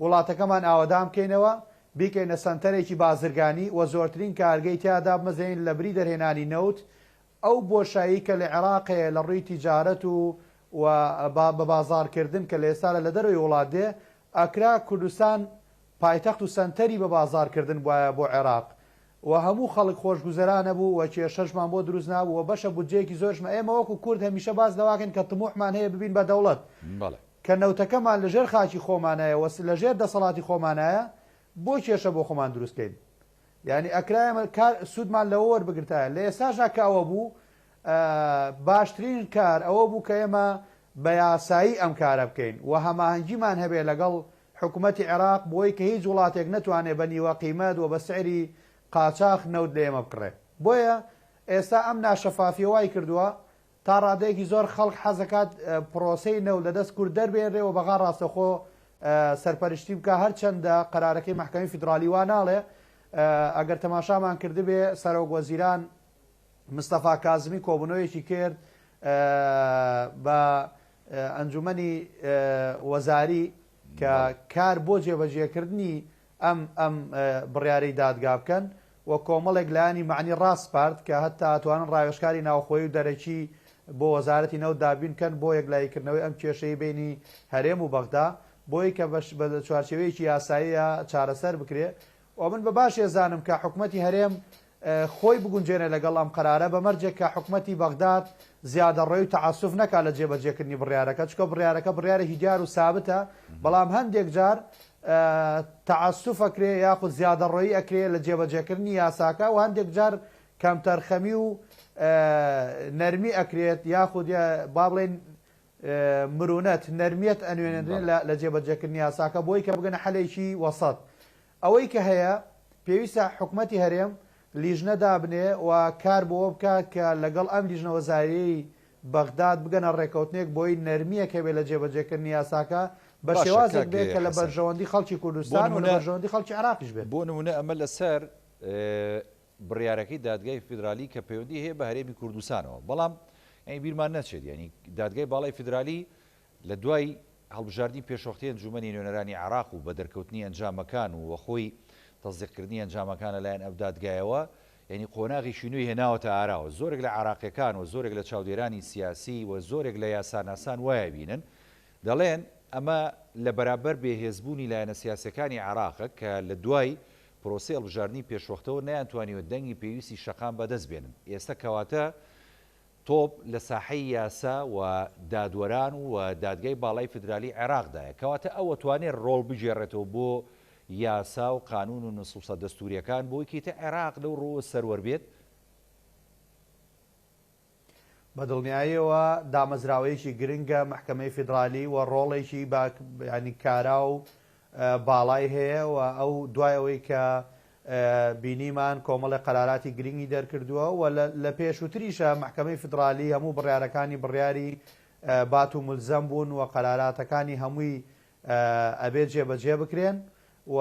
وڵاتەکەمان ئاوەدان بکەینەوە بیکەینە سەنتەرێکی بازرگانی و زۆرترین کارگەی تیا دابمەزرێنین لەبری دەرهێنانی نەوت ئەو بۆشایی کە لە عێراق هەیە لە ڕووی تیجارەت و و بە بازاڕ کردن کە لە ئێستادا لە دەرەوەی وڵات دێ ئەکرا کوردستان پایتەخت و سەنتەری بە بازاڕ کردن بوایە بۆ عێراق و هەموو خەڵک خۆشگوزەران ئەبوو و کێشەشمان بۆ دروست نابوو و بەشە بودجەیەکی زۆرشمان ئێمە وەکو کورد هەمیشە باس لەوەکەین کە تموحمان هەیە ببین بە دەوڵەت بەڵێ. کە نەوتەکەمان لە ژێر خاکی خۆمانایە و لە ژێر دەسەڵاتی خۆمانایە بۆ کێشە بۆ خۆمان دروست کەین؟ یانی ئەکرا ئێمە کار سوودمان لەوە وەربگرتایە لە ئێستاشدا کە ئەوە بوو باشترین کار ئەوە بوو کە ئێمە بە یاسایی ئەم کارە بکەین و هەماهەنگیمان هەبێ لەگەڵ حکوومەتی عێراق بۆی کە هیچ وڵاتێک نەتوانێت بە نیوە قیمەت و بە سعری قاچاخ نەوت لە ئێمە بکڕێ بۆیە ئێستا ئەم ناشەفافیە وای کردووە تا ڕادەیەکی زۆر خەڵک حەزەکات پرۆسەی نەوت لە دەست کورد دەربێنرێ و بەغا ڕاستەخۆ سەرپەرشتی بکا هەرچەندە قەرارەکەی مەحکەمەی فیدراڵی وا ناڵێ ئەگەر تەماشامان کردبێ سەرۆک وەزیران مستەفا کازمی کۆبوونەوەیەکی کرد بە ئەنجومەنی وەزاری کە کار بۆ جێبەجێکردنی ئەم ئەم بڕیارەی دادگا بکەن و کۆمەڵێک لایەنی مەعنی ڕاسپارد کە هەتا ئەتوانن ڕاوێژکاری ناوخۆیی و دەرەکی بۆ وەزارەتی نەوت دابین بکەن بۆ یەکلاییکردنەوەی ئەم کێشەی بەینی هەرێم و بەغدا بۆی کە بە بە چوارچێوەیەکی یاساییە چارەسەر بکرێ و من بە باش ئێزانم کە حکومەتی هەرێم خۆی بگونجێنێ لەگەڵ ئەم قەرارە بە مەرجێک کە حکومەتی بەغداد زیادەڕۆی و تەعەسوف نەکا لە جێبەجێکردنی بڕیارەکە، چونکە بڕیارەکە بڕیارێکی دیار و سابتە، بەڵام هەندێک جار تەعەسوف ئەکرێ یاخود زیادەڕۆیی ئەکرێ لە جێبەجێکردنی یاساکە و هەندێک جار کەمتەرخەمی و نەرمی ئەکرێت یاخود با بڵێین مرونەت، نەرمیەت ئەنوێنرێ لە جێبەجێکردنی یاساکە بۆی کە بگەنە حەلێکی وەسەت. ئەوەی کە هەیە پێویستە حکومەتی هەرێم لیژنە دابنێ و کار بۆوە بکات کە لەگەڵ ئەم لیژنە وەزاریەی بەغداد بگەنە ڕێکەوتنێک بۆی نەرمیەک هەبێ لە جێبەجێکردنی یاساکە بە باشە شێوازێک کاک بێ کە لە حەسەن بەرژەوەندی خەڵکی بۆ کوردستان و لە نمونە بەرژەوەندی خەڵکی عێراقیش بێت. بۆ نمونە ئەمە لەسەر بڕیارەکەی دادگای فیدرالی کە پەیوەندی هەیە بە هەرێمی کوردستانەوە بەڵام یانی بیرمان نەچێت یانی دادگای باڵای فیدرالی لە دوای هەڵبژاردنی پێشوەختەی ئەنجوومەنی نوێنەرانی عێراق و بە دەرکەوتنی ئەنجامەکان و وەخۆی تەسدیقکردنی ئەنجامەکان لەلایەن ئەو دادگایەوە یانی قۆناغێکی نوێی هێناوەتە ئاراوە. زۆرێک لە عێراقیەکان و زۆرێک لە چاودێرانی سیاسی و زۆرێک لە یاساناسان وایەبینن دەڵێن ئەمە لە بەرابەر بێهێزبوونی لایەنە سیاسیەکانی عێراقە کە لە دوای پرۆسەی هەڵبژاردنی پێشوەختەوە نەیانتوانیوە دەنگی پێویستی شەقام بەدەست بێنن. ئێستا کەواتە تۆپ لە ساحەی یاسا و دادوەران و دادگای باڵای فیدرالی عێراقدایە، کەواتە ئەو ئەتوانێ ڕۆڵ بگێڕێتەوە بۆ یاسا و قانون و نسوسە دەستوریەکان بۆی کەیتە عێراق لەو ڕووەوە سەروەر بێت. بە دڵنیاییەوە دامەزراوەیەکی گرنگە مەحکەمەی فیدرالی و ڕۆڵێکی با یانی کارا و باڵای هەیە و ئەو دوای ئەوەی کە بینیمان کۆمەڵێک قەراراتی گرنگی دەرکردووە و لە پێشووتریشا مەحکەمەی فیدرالی هەموو بڕیارەکانی بڕیاری بات و مولزەم بوون و قەراراتەکانی هەمووی ئەبێ جێبەجێ بکرێن و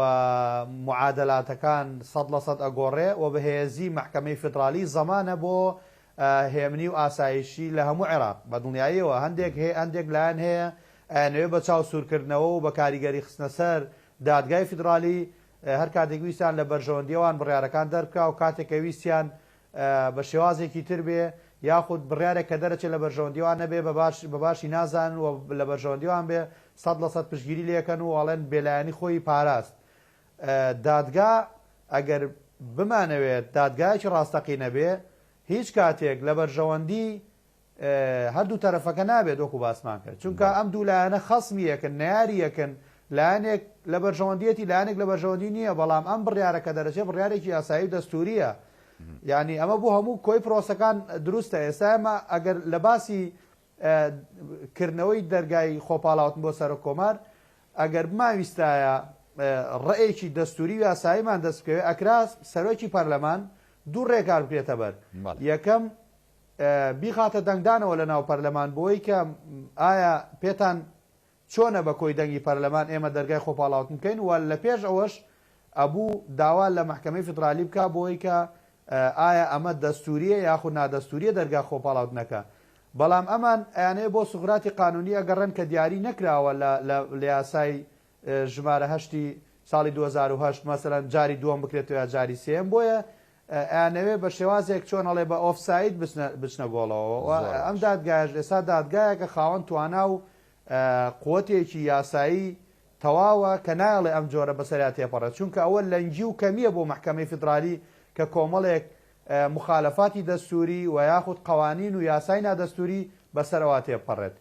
معادەلاتەکان 100% ئەگۆڕێ و بەهێزی مەحکەمەی فیدرالی زەمانە بۆ هێمنی و ئاسایشی لە هەموو عێراق. بە دڵنیاییەوە هەندێک هەیە هەندێک لایەن هەیە ئەیانەوێ بە چاو سوورکردنەوە و بە کاریگەری خستنە سەر دادگای فیدرالی هەر کاتێک ویستیان لە بەرژەوەندی ئەوان بڕیارەکان دەربکا و کاتێک کە ویستیان بە شێوازێکی تر بێ یاخود بڕیارێک کە دەرەچێ لە بەرژەوەندی ئەوان نەبێ بە باش بە باشی نازانن و لە بەرژەوەندی ئەوان بێ 100% پشتگیری لێکەن و ئەڵێن بێلایەنی خۆی پاراست. دادگا ئەگەر بمانەوێت دادگایەکی ڕاستەقینە بێ هیچ کاتێک لە بەرژەوەندی هەردوو تەرەفەکە نابێت وەکو باسمان کرد چونکە ئەم دوو لایەنە خەسمی یەکن نەیاری یەکن لایەنێک لە بەرژەوەندیەتی لایەنێک لە بەرژەوەندی نییە بەڵام ئەم بڕیارە کە دەرەچێ بڕیارێکی یاسایی و دەستوریە یعنی ئەمە بۆ هەموو کۆی پرۆسەکان دروستە ئێستا ئێمە ئەگەر لە باسی کردنەوەی دەرگای خۆپاڵاوتن بۆ سەرۆک کۆمار ئەگەر بمانویستایە ڕێیەکی دەستوری و یاساییمان دەست بکەوێت ئەکرا سەرۆکی پەرلەمان دوو ڕێکار بکرێتە بەر یەکەم بیخاتە دەنگدانەوە لە ناو پەرلەمان بۆی کە ئایا پێتان چۆنە بە کۆی دەنگی پەرلەمان ئێمە دەرگای خۆپاڵاوتن بکەین و لە پێش ئەوەش ئەبوو داوا لە مەحکەمەی فیدرالی بکا بۆی کە ئایا ئەمە دەستوریە یاخود نادەستوریە دەرگا خۆپاڵاوتنەکە بەڵام ئەمان ئەیانەوێ بۆ سوغراتی قانونی ئەگەڕێن کە دیاری نەکراوە لە لە یاسای ژمارە هەشتی ساڵی 2008 مەسەلەن جاری دووەم بکرێتەوە یا جاری سێیەم بۆیە ئەیانەوێ بە شێوازێک چۆن ئەڵێ بە ئۆفساید بچنە بچنە گۆڵەوە و زۆر ئەم باش. دادگایەش ئێستا دادگایەکە خاوەن توانا و قوتێکی یاسایی تەواوە کە نایەڵێ ئەم جۆرە بەسەریا تێپەڕێت چونکە ئەوە لەنگی و کەمییە بۆ مەحکەمەی فیدرالی کە کۆمەڵێک موخالەفاتی دەستووری و یاخود قەوانین و یاسای نادەستووری بەسەر ئەوا تێبپەڕێت.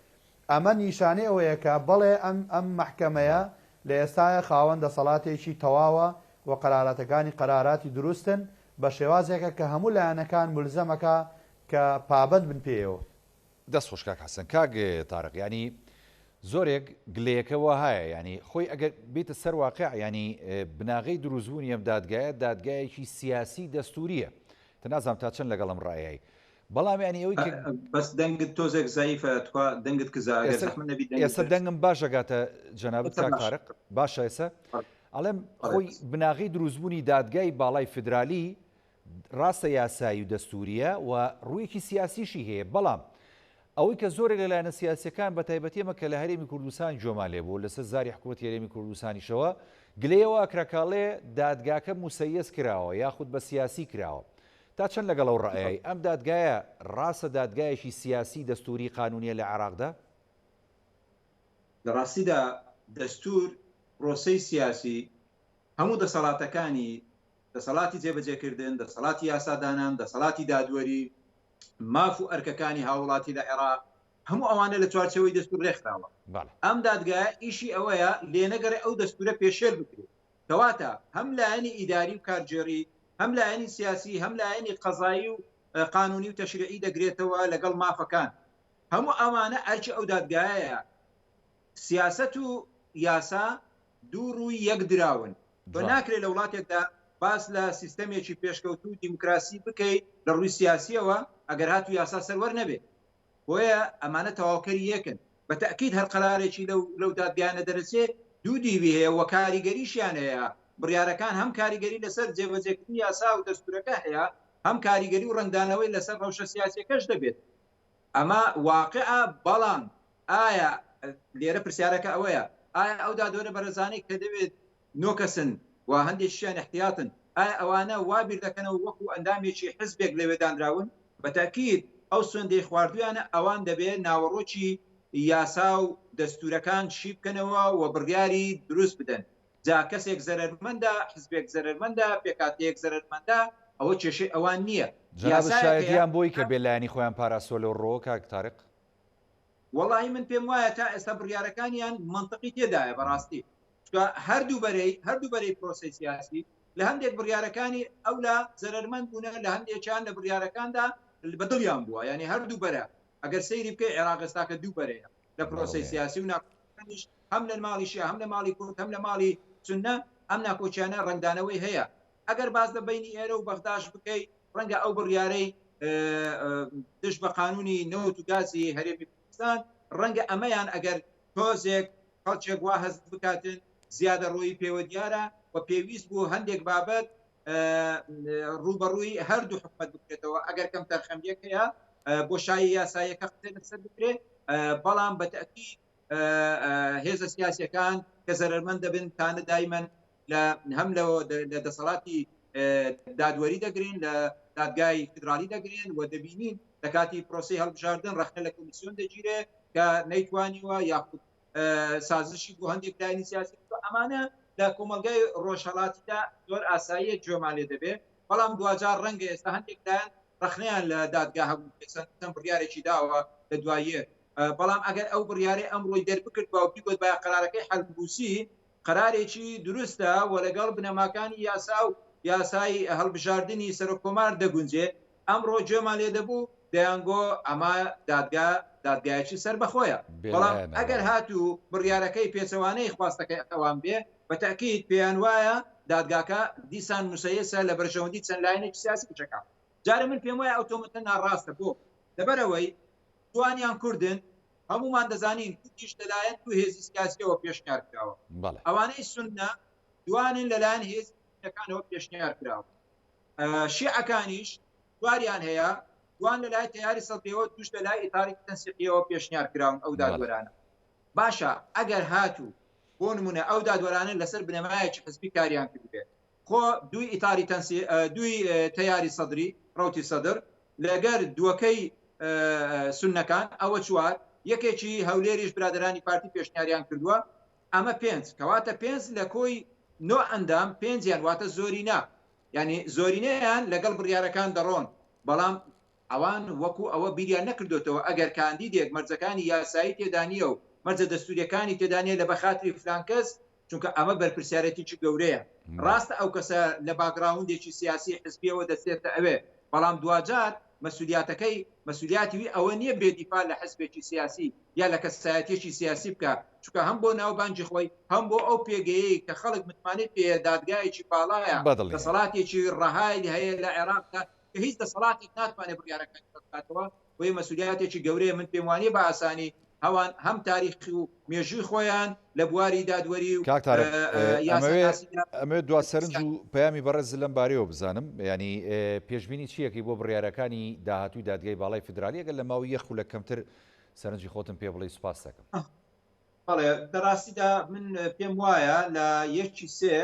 ئەمە نیشانەی ئەوەیە کە بەڵێ ئەم ئەم مەحکەمەیە لە ئێستایا خاوەن دەسەڵاتێکی تەواوە و قەراراتەکانی قەراراتی دروستن بە شێوازێکە کە هەموو لایەنەکان مولزەمەکا کە پابەند بن پێیەوە. دەست خۆش کاک حەسەن. کاک تارق یانی زۆرێک گلەیەکە وەهایە یانی خۆی ئەگەر بێتە سەر واقع یانی بناغەی دروستبوونی ئەم دادگایە دادگایەکی سیاسی دەستوریە تە نازانم تا چەند لەگەڵم ڕایای بەڵام یانی ئەوەی کە بەس دەنگت تۆزێک زەعیفە تخوا دەنگت کزە ئەگەر زەحمەت نەبی دەنگت ئێستا دەنگم باش ئەگاتە جەنابت کاک تارق باشە ئێستا ئەڵێم خۆی بناغەی دروستبوونی دادگای باڵای فیدرالی ڕاستە یاسایی و دەستوورییە و ڕوویەکی سیاسیشی هەیە، بەڵام ئەوەی کە زۆرێک لە لایەنە سیاسییەکان بە تایبەتی ئێمە کە لە هەرێمی کوردستان گوێمان لێ بوو لەسەر زاری حکوومەتی هەرێمی کوردستانیشەوە گلەیی ئەوە ئەکرا کە ئەڵێ دادگاکە موسەیەس کراوە یاخود بە سیاسی کراوە. تا چەند لەگەڵ ئەو ڕەئیەی؟ ئەم دادگایە ڕاستە دادگایەکی سیاسی دەستووری قانوونییە لە عێراقدا؟ لە ڕاستیدا دەستوور پرۆسەی سیاسی هەموو دەسەڵاتەکانی دەسەڵاتی جێبەجێکردن، دەسەڵاتی یاسادانان، دەسەڵاتی دادوەری، ماف و ئەرکەکانی هاووڵاتی لە عێراق، هەموو ئەوانە لە چوارچێوەی دەستوور ڕێکخراوە. ئەم دادگایە ئیشی ئەوەیە لێنەگەڕێ ئەو دەستوورە پێشێل بکرێت. کەواتە هەم لایەنی ئیداری و کارگێڕی، هەم لایەنی سیاسی، هەم لایەنی قەزایی و قانوونی و تەشریعی دەگرێتەوە لەگەڵ مافەکان. هەموو ئەمانە ئەرکی ئەو دادگایەیە. سیاسەت و یاسا دوو ڕووی یەک دراون. تۆ ناکرێت لە وڵاتێکدا باس لە سیستەمێکی پێشکەوتوو و دیموکراسی بکەیت لە ڕووی سیاسییەوە ئەگەر هاتوو یاسا سەروەر نەبێت. بۆیە ئەمانە تەواوکەری یەکن. بە تەئکید هەر قەرارێکی لەو لەو دادگایانە دەرەچێ دوو دیوی هەیە و کاریگەریشیان هەیە. بڕیارەکان هەم کاریگەری لەسەر جێبەجێکردنی یاسا و دەستوورەکە هەیە، هەم کاریگەری و ڕەنگدانەوەی لەسەر ڕەوشە سیاسییەکەش دەبێت. ئەمە واقعە، بەڵام ئایا لێرە پرسیارەکە ئەوەیە ئایا ئەو دادوەرە بەڕێزانەی کە دەوێت نۆ کەسن و هەندێکیشیان احتیاطن ئایا ئەوانە وا بیر دەکەنەوە وەکو ئەندامێکی حزبێک لەوێ دانراون؟ بە تەئکید ئەو سوێندەی خواردویانە ئەوان دەبێ ناوەڕۆکی یاسا و دەستورەکان شی بکەنەوە و بڕیاری دروست بدەن جا کەسێک زەرەرمەندە حزبێک زەرەرمەندە پێکهاتەیەک زەرەرمەندە ئەوە کێشەی ئەوان نییە جەنابت شایەدیان بۆی کە بێلایەنی خۆیان پاراستوە لەو ڕووەوە کاک تارق؟ وەڵاهی من پێم وایە تا ئێستا بڕیارەکانیان مەنتقی تێدایە بەڕاستی چونکە هەردوو بەرەی هەردوو بەرەی پرۆسەی سیاسی لە هەندێک بڕیارەکانی ئەولا زەرەرمەند بوونە لە هەندێکیان لە بڕیارەکاندا بە دڵیان بووە یعنی هەردوو بەرە ئەگەر سەیری بکەی عێراق ئێستاکە دوو بەرەیە لە پرۆسەی سیاسی و ناکۆکیەکانیش هەم لە ماڵی شیعە هەم لە ماڵی کورد هەم لە ماڵی سوننە ئەم ناکۆکیانە ڕەنگدانەوەی هەیە ئەگەر باس لە بەینی ئێرە و بەغداش بکەی ڕەنگە ئەو بڕیارەی دژ بە قانونی نەوت و گازی هەرێمی کوردستان ڕەنگە ئەمەیان ئەگەر تۆزێک خەڵکێک وا هەست بکاتن زیادە ڕۆیی پێوە دیارە و پێویست بوو هەندێک بابەت ڕووبەڕووی هەردوو حکومەت بکرێتەوە ئەگەر کەم تەرخەمیەک هەیە بۆ شایی یاساییەکە قسەی لەسەر بکرێت بەڵام بە تەئکید هێزە سیاسیەکان کە زەرەرمەند دەبن تانە دایمەن لە هەم لە دەسەڵاتی دادوەری دەگرن لە دادگای فیدرالی دەگرن و دەبینین لە کاتی پرۆسی هەڵبژاردن ڕەخنە لە کۆمیسیۆن دەگیرێ کە نەیتوانیوە یاخود سازشی بۆ هەندێک لایەنی سیاسی ئەمانە لە کۆمەلگای ڕۆژهەڵاتیدا زۆر ئاساییە گوێمان لێ دەبێ بەڵام دواجار ڕەنگە ئێستا هەندێک لایەن ڕەخنەیان لە دادگا هەبوو چەند بڕیارێکی داوە لە دواییە بەڵام ئەگەر ئەو بڕیارەی ئەمڕۆی دەربکردبا و بیگوتبایە قەرارەکەی حەلبوسی قەرارێکی دروستە و لەگەڵ بنەماکانی یاسا و یاسای هەڵبژاردنی سەرۆک کۆمار دەگونجێ، ئەمڕۆ گوێمان لێ دەبوو دەیانگۆ ئەمە دادگا دادگایەکی سەربەخۆیە، بەڵام بێلایەنە ئەگەر بەڵێ. هاتوو بڕیارەکەی پێچەوانەی خواستەکەی ئەوان بێ، بە تەئکید پێیان وایە دادگاکە دیسان مسەیسە لە بەرژەوەندی چەند لایەنێکی سیاسی بچەکا. جارێ من پێم وایە ئەو تۆمەتە ناڕاستە، بۆ؟ لەبەرئەوەی دوانیان کوردن، هەموومان دەزانین کوردیش لەلایەن دوو هێزی سیاسیەوە پێشنیار کراوە. بەڵێ. ئەوانەی سوننە دوانن لەلایەن هێزی سوننەکانەوە پێشنیار کراوە. شیعەکانیش چواریان هەیە، دوان لەلای تەیاری سەدریەوە، دووش لەلای ئیتاری تەنسیقیەوە پێشنیار کراون ئەو بەڵێ. دادوەرانە. باشە ئەگەر هاتوو بۆ نمونە ئەو دادوەرانە لەسەر بنەمایەکی حزبی کاریان کردبێت، خۆ دووی ئیتاری تەنسی دووی تەیاری سەدری ڕەوتی سەدر لەگەر دووەکەی سوننەکان ئەوە چوار یەکێکی هەولێریش برادەرانی پارتی پێشنیاریان کردووە ئەمە پێنج کەواتە پێنج لە کۆی نۆ ئەندام پێنجیان واتە زۆرینە یعنی زۆرینەیان لەگەڵ بڕیارەکان دەڕۆن بەڵام ئەوان وەکو ئەوە بیریان نەکردۆتەوە ئەگەر کاندیدێک مەرجەکانی یاسایی تێدا نییە و مەرجە دەستوریەکانی تێدا نییە لە بەخاتری فلان کەس. چونکە ئەمە بەرپرسیارێتیی گەورەیە. ڕاستە ئەو کەسە لە باکگراوندێکی سیاسی حزبیەوە دەچێتە ئەوێ، بەڵام دواجار مەسولیاتەکەی مەسولیاتی وی ئەوە نییە بێ دیفاع لە حزبێکی سیاسی یا لە کەسایەتیەکی سیاسی بکا، چونکە هەم بۆ ناوبانگی خۆی هەم بۆ ئەو پێگەیەی کە خەڵک متمانەی پێیە دادگایەکی باڵایە، دەسەڵاتێکی ڕەهای هەیە لە عێراقدا کە هیچ دەسەڵاتێک ناتوانێت بڕیارەکانی ڕەت بکاتەوە. بۆیە مەسولیاتێکی گەورەیە من پێم وانیە بە ئاسانی هەوان هەم تاریخی و مێژووی خۆیان لە بواری دادوەری و کاک تارق ئەمەوێ ئەمەوێ دوا سەرنج و پەیامی بەڕێز لەم بارەیەوە بزانم یانی پێشبینی چیەکەی بۆ بڕیارەکانی داهاتووی دادگای باڵای فیدرالی ئەگەر لە ماوەی یەک خولەک کەمتر سەرنجی خۆتم پێ بڵێی سوپاست دەکەم. بەڵێ لە ڕاستیدا من پێم وایە لە یەکی سێ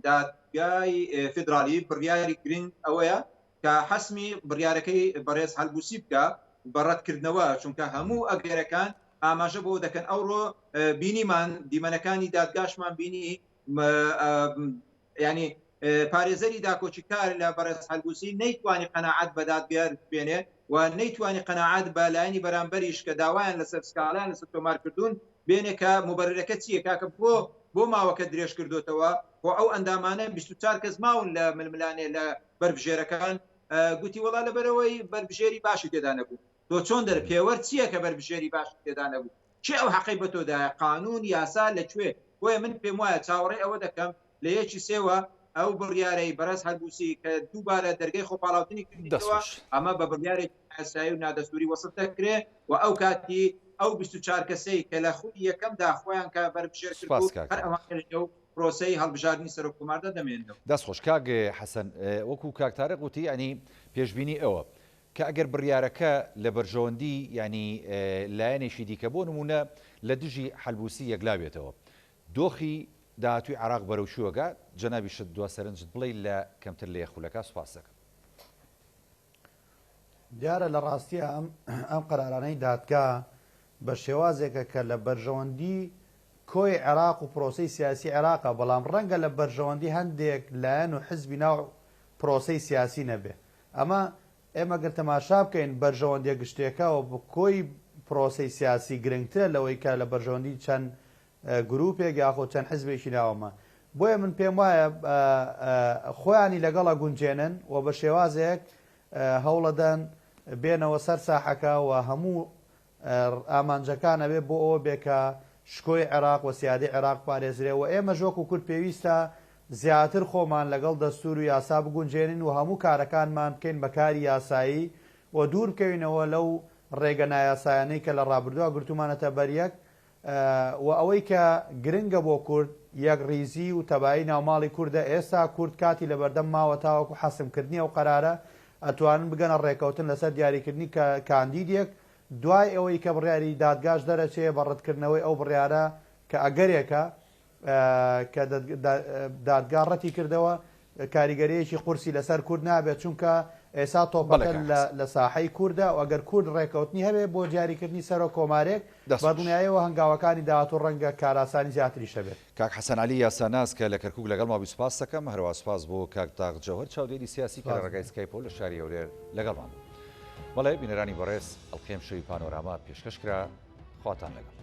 دادگای فیدرالی بڕیاری گرنگ ئەوەیە کە حەسمی بڕیارەکەی بەڕێز حەلبوسی بکا بە ڕەتکردنەوە، چونکە هەموو ئەگەرەکان ئاماژە بەوە دەکەن ئەوڕۆ بینیمان دیمەنەکانی دادگاشمان بینی ینی پارێزەری داکۆکیکار لە بەڕێز حەلبوسی نەیتوانی قەناعەت بە دادگەر بێنێ و نەیتوانی قەناعەت بە لایەنی بەرامبەریش کە داوایان لەسەر سکاڵایان لەسەر تۆمار کردوون بێنێ کە موبەررەکە چییە کاکە بۆ بۆ ماوەکە درێژ کردۆتەوە خۆ ئەو ئەندامانە 24 کەس ماون لە ململانێ لە بەربژێرەکان گوتی وەڵا لەبەرئەوەی بەربژێری باشی تێدا نەبوو تۆ چۆن دەر پێوەر چییە کە بەربژێری باشی تێدا نەبوو کێ ئەو حەقەی بە تۆ دایە قانون یاسا لە کوێ بۆیە من پێم وایە چاوەڕێی ئەوە دەکەم لە یەکی سێوە ئەو بڕیارەی بەڕێز حەلبوسی کە دووبارە دەرگەی خۆپاڵاوتنی کردیتەوە ئەمە بە بڕیارێکی نایاسایی و نادەستوری وەسف دەکرێ و ئەو کاتی ئەو 24 کەسەی کە لە خولی یەکەمدا خۆیان کە بەربژێر کرد سوپاس و کاک هەر تارق. ئەوانە لەنێو پرۆسەی هەڵبژاردنی سەرۆک کۆماردا دەمێننەوە. دەست خۆش کاک حەسەن وەکو کاک تارق وتی یانی پێشبینی ئەوە کە ئەگەر بڕیارەکە لە بەرژەوەندی یانی لایەنێکی دیکە بۆ نموونە لە دژی حەلبوسی یەکلا بێتەوە دۆخی داهاتووی عێراق بەرەو کوێ گات؟ جەنابیشت دوا سەرنجت بڵێی لە کەمتر لە یەک خولەکا سوپاست دەکەم. دیارە لە ڕاستیا ئەم ئەم قەرارانەی دادگا بە شێوازێکە کە لە بەرژەوەندی کۆی عێراق و پرۆسەی سیاسی عێراقە، بەڵام ڕەنگە لە بەرژەوەندی هەندێک لایەن و حزبی ناو پرۆسەی سیاسی نەبێ. ئەمە ئێمە گەر تەماشا بکەین بەرژەوەندیە گشتیەکە و کۆی پرۆسەی سیاسی گرنگترە لەوەی کە لە بەرژەوەندی چەند گروپێک یاخۆ چەند حزبێکی ناوەمە. بۆیە من پێم وایە خۆیانی لەگەڵ ئەگونجێنن و بە شێوازێک هەوڵەدەن بێنەوە سەر ساحەکە و هەموو ئامانجەکان ئەبێ بۆ ئەوە بێ کە شکۆی عێراق و سیادەی عێراق پارێزرێ و ئێمەش وەکو کورد پێویستە زیاتر خۆمان لەگەڵ دەستور و یاسا بگونجێنین و هەموو کارەکانمان بکەین بە کاری یاسایی و دوور بکەوینەوە لەو ڕێگە نایاسایانەی کە لە ڕابردووە گرتوومانەتە بەر یەک و ئەوەی کە گرنگە بۆ کورد یەکڕیزی و تەبایی ناوماڵی کوردە، ئێستا کورد کاتی لەبەردەم ماوە تاوەکو حەسم کردنی ئەو قەرارە ئەتوانن بگەنە ڕێکەوتن لەسەر دیاریکردنی کاندیدێک دوای ئەوەی کە بڕیاری دادگاش دەرەچێ بە ڕەتکردنەوەی ئەو بڕیارە کە ئەگەرێکە کە دادگا ڕەتی کردەوە کاریگەرییەکی قورسی لەسەر کورد نابێت، چونکە ئێستا بەڵێ تۆپەکە کاک حەسەن. لە ساحەی کوردە و ئەگەر کورد ڕێککەوتنی هەبێت بۆ دیاریکردنی سەرۆک کۆمارێک، دەست بە خۆش. دڵنیایەوە هەنگاوەکانی داهاتوو ڕەنگە کارئاسانی زیاتریش هەبێت. کاک حەسەن عەلی یاساناس کە لە کەرکوک لەگەڵما بووی سوپاست دەکەم، هەروەها سوپاس بۆ کاک تاق جەوهەر چاودێری سیاسی کە لە سوپاس ڕێگای بۆ. سکایپەوە لە شاری هەولێر لەگەڵمان بوو. بەڵێ بینەرانی بەڕێز ئەڵقەی ئەمشەوی پانۆراما پێشکەش کرا، خواتان لەگەڵ.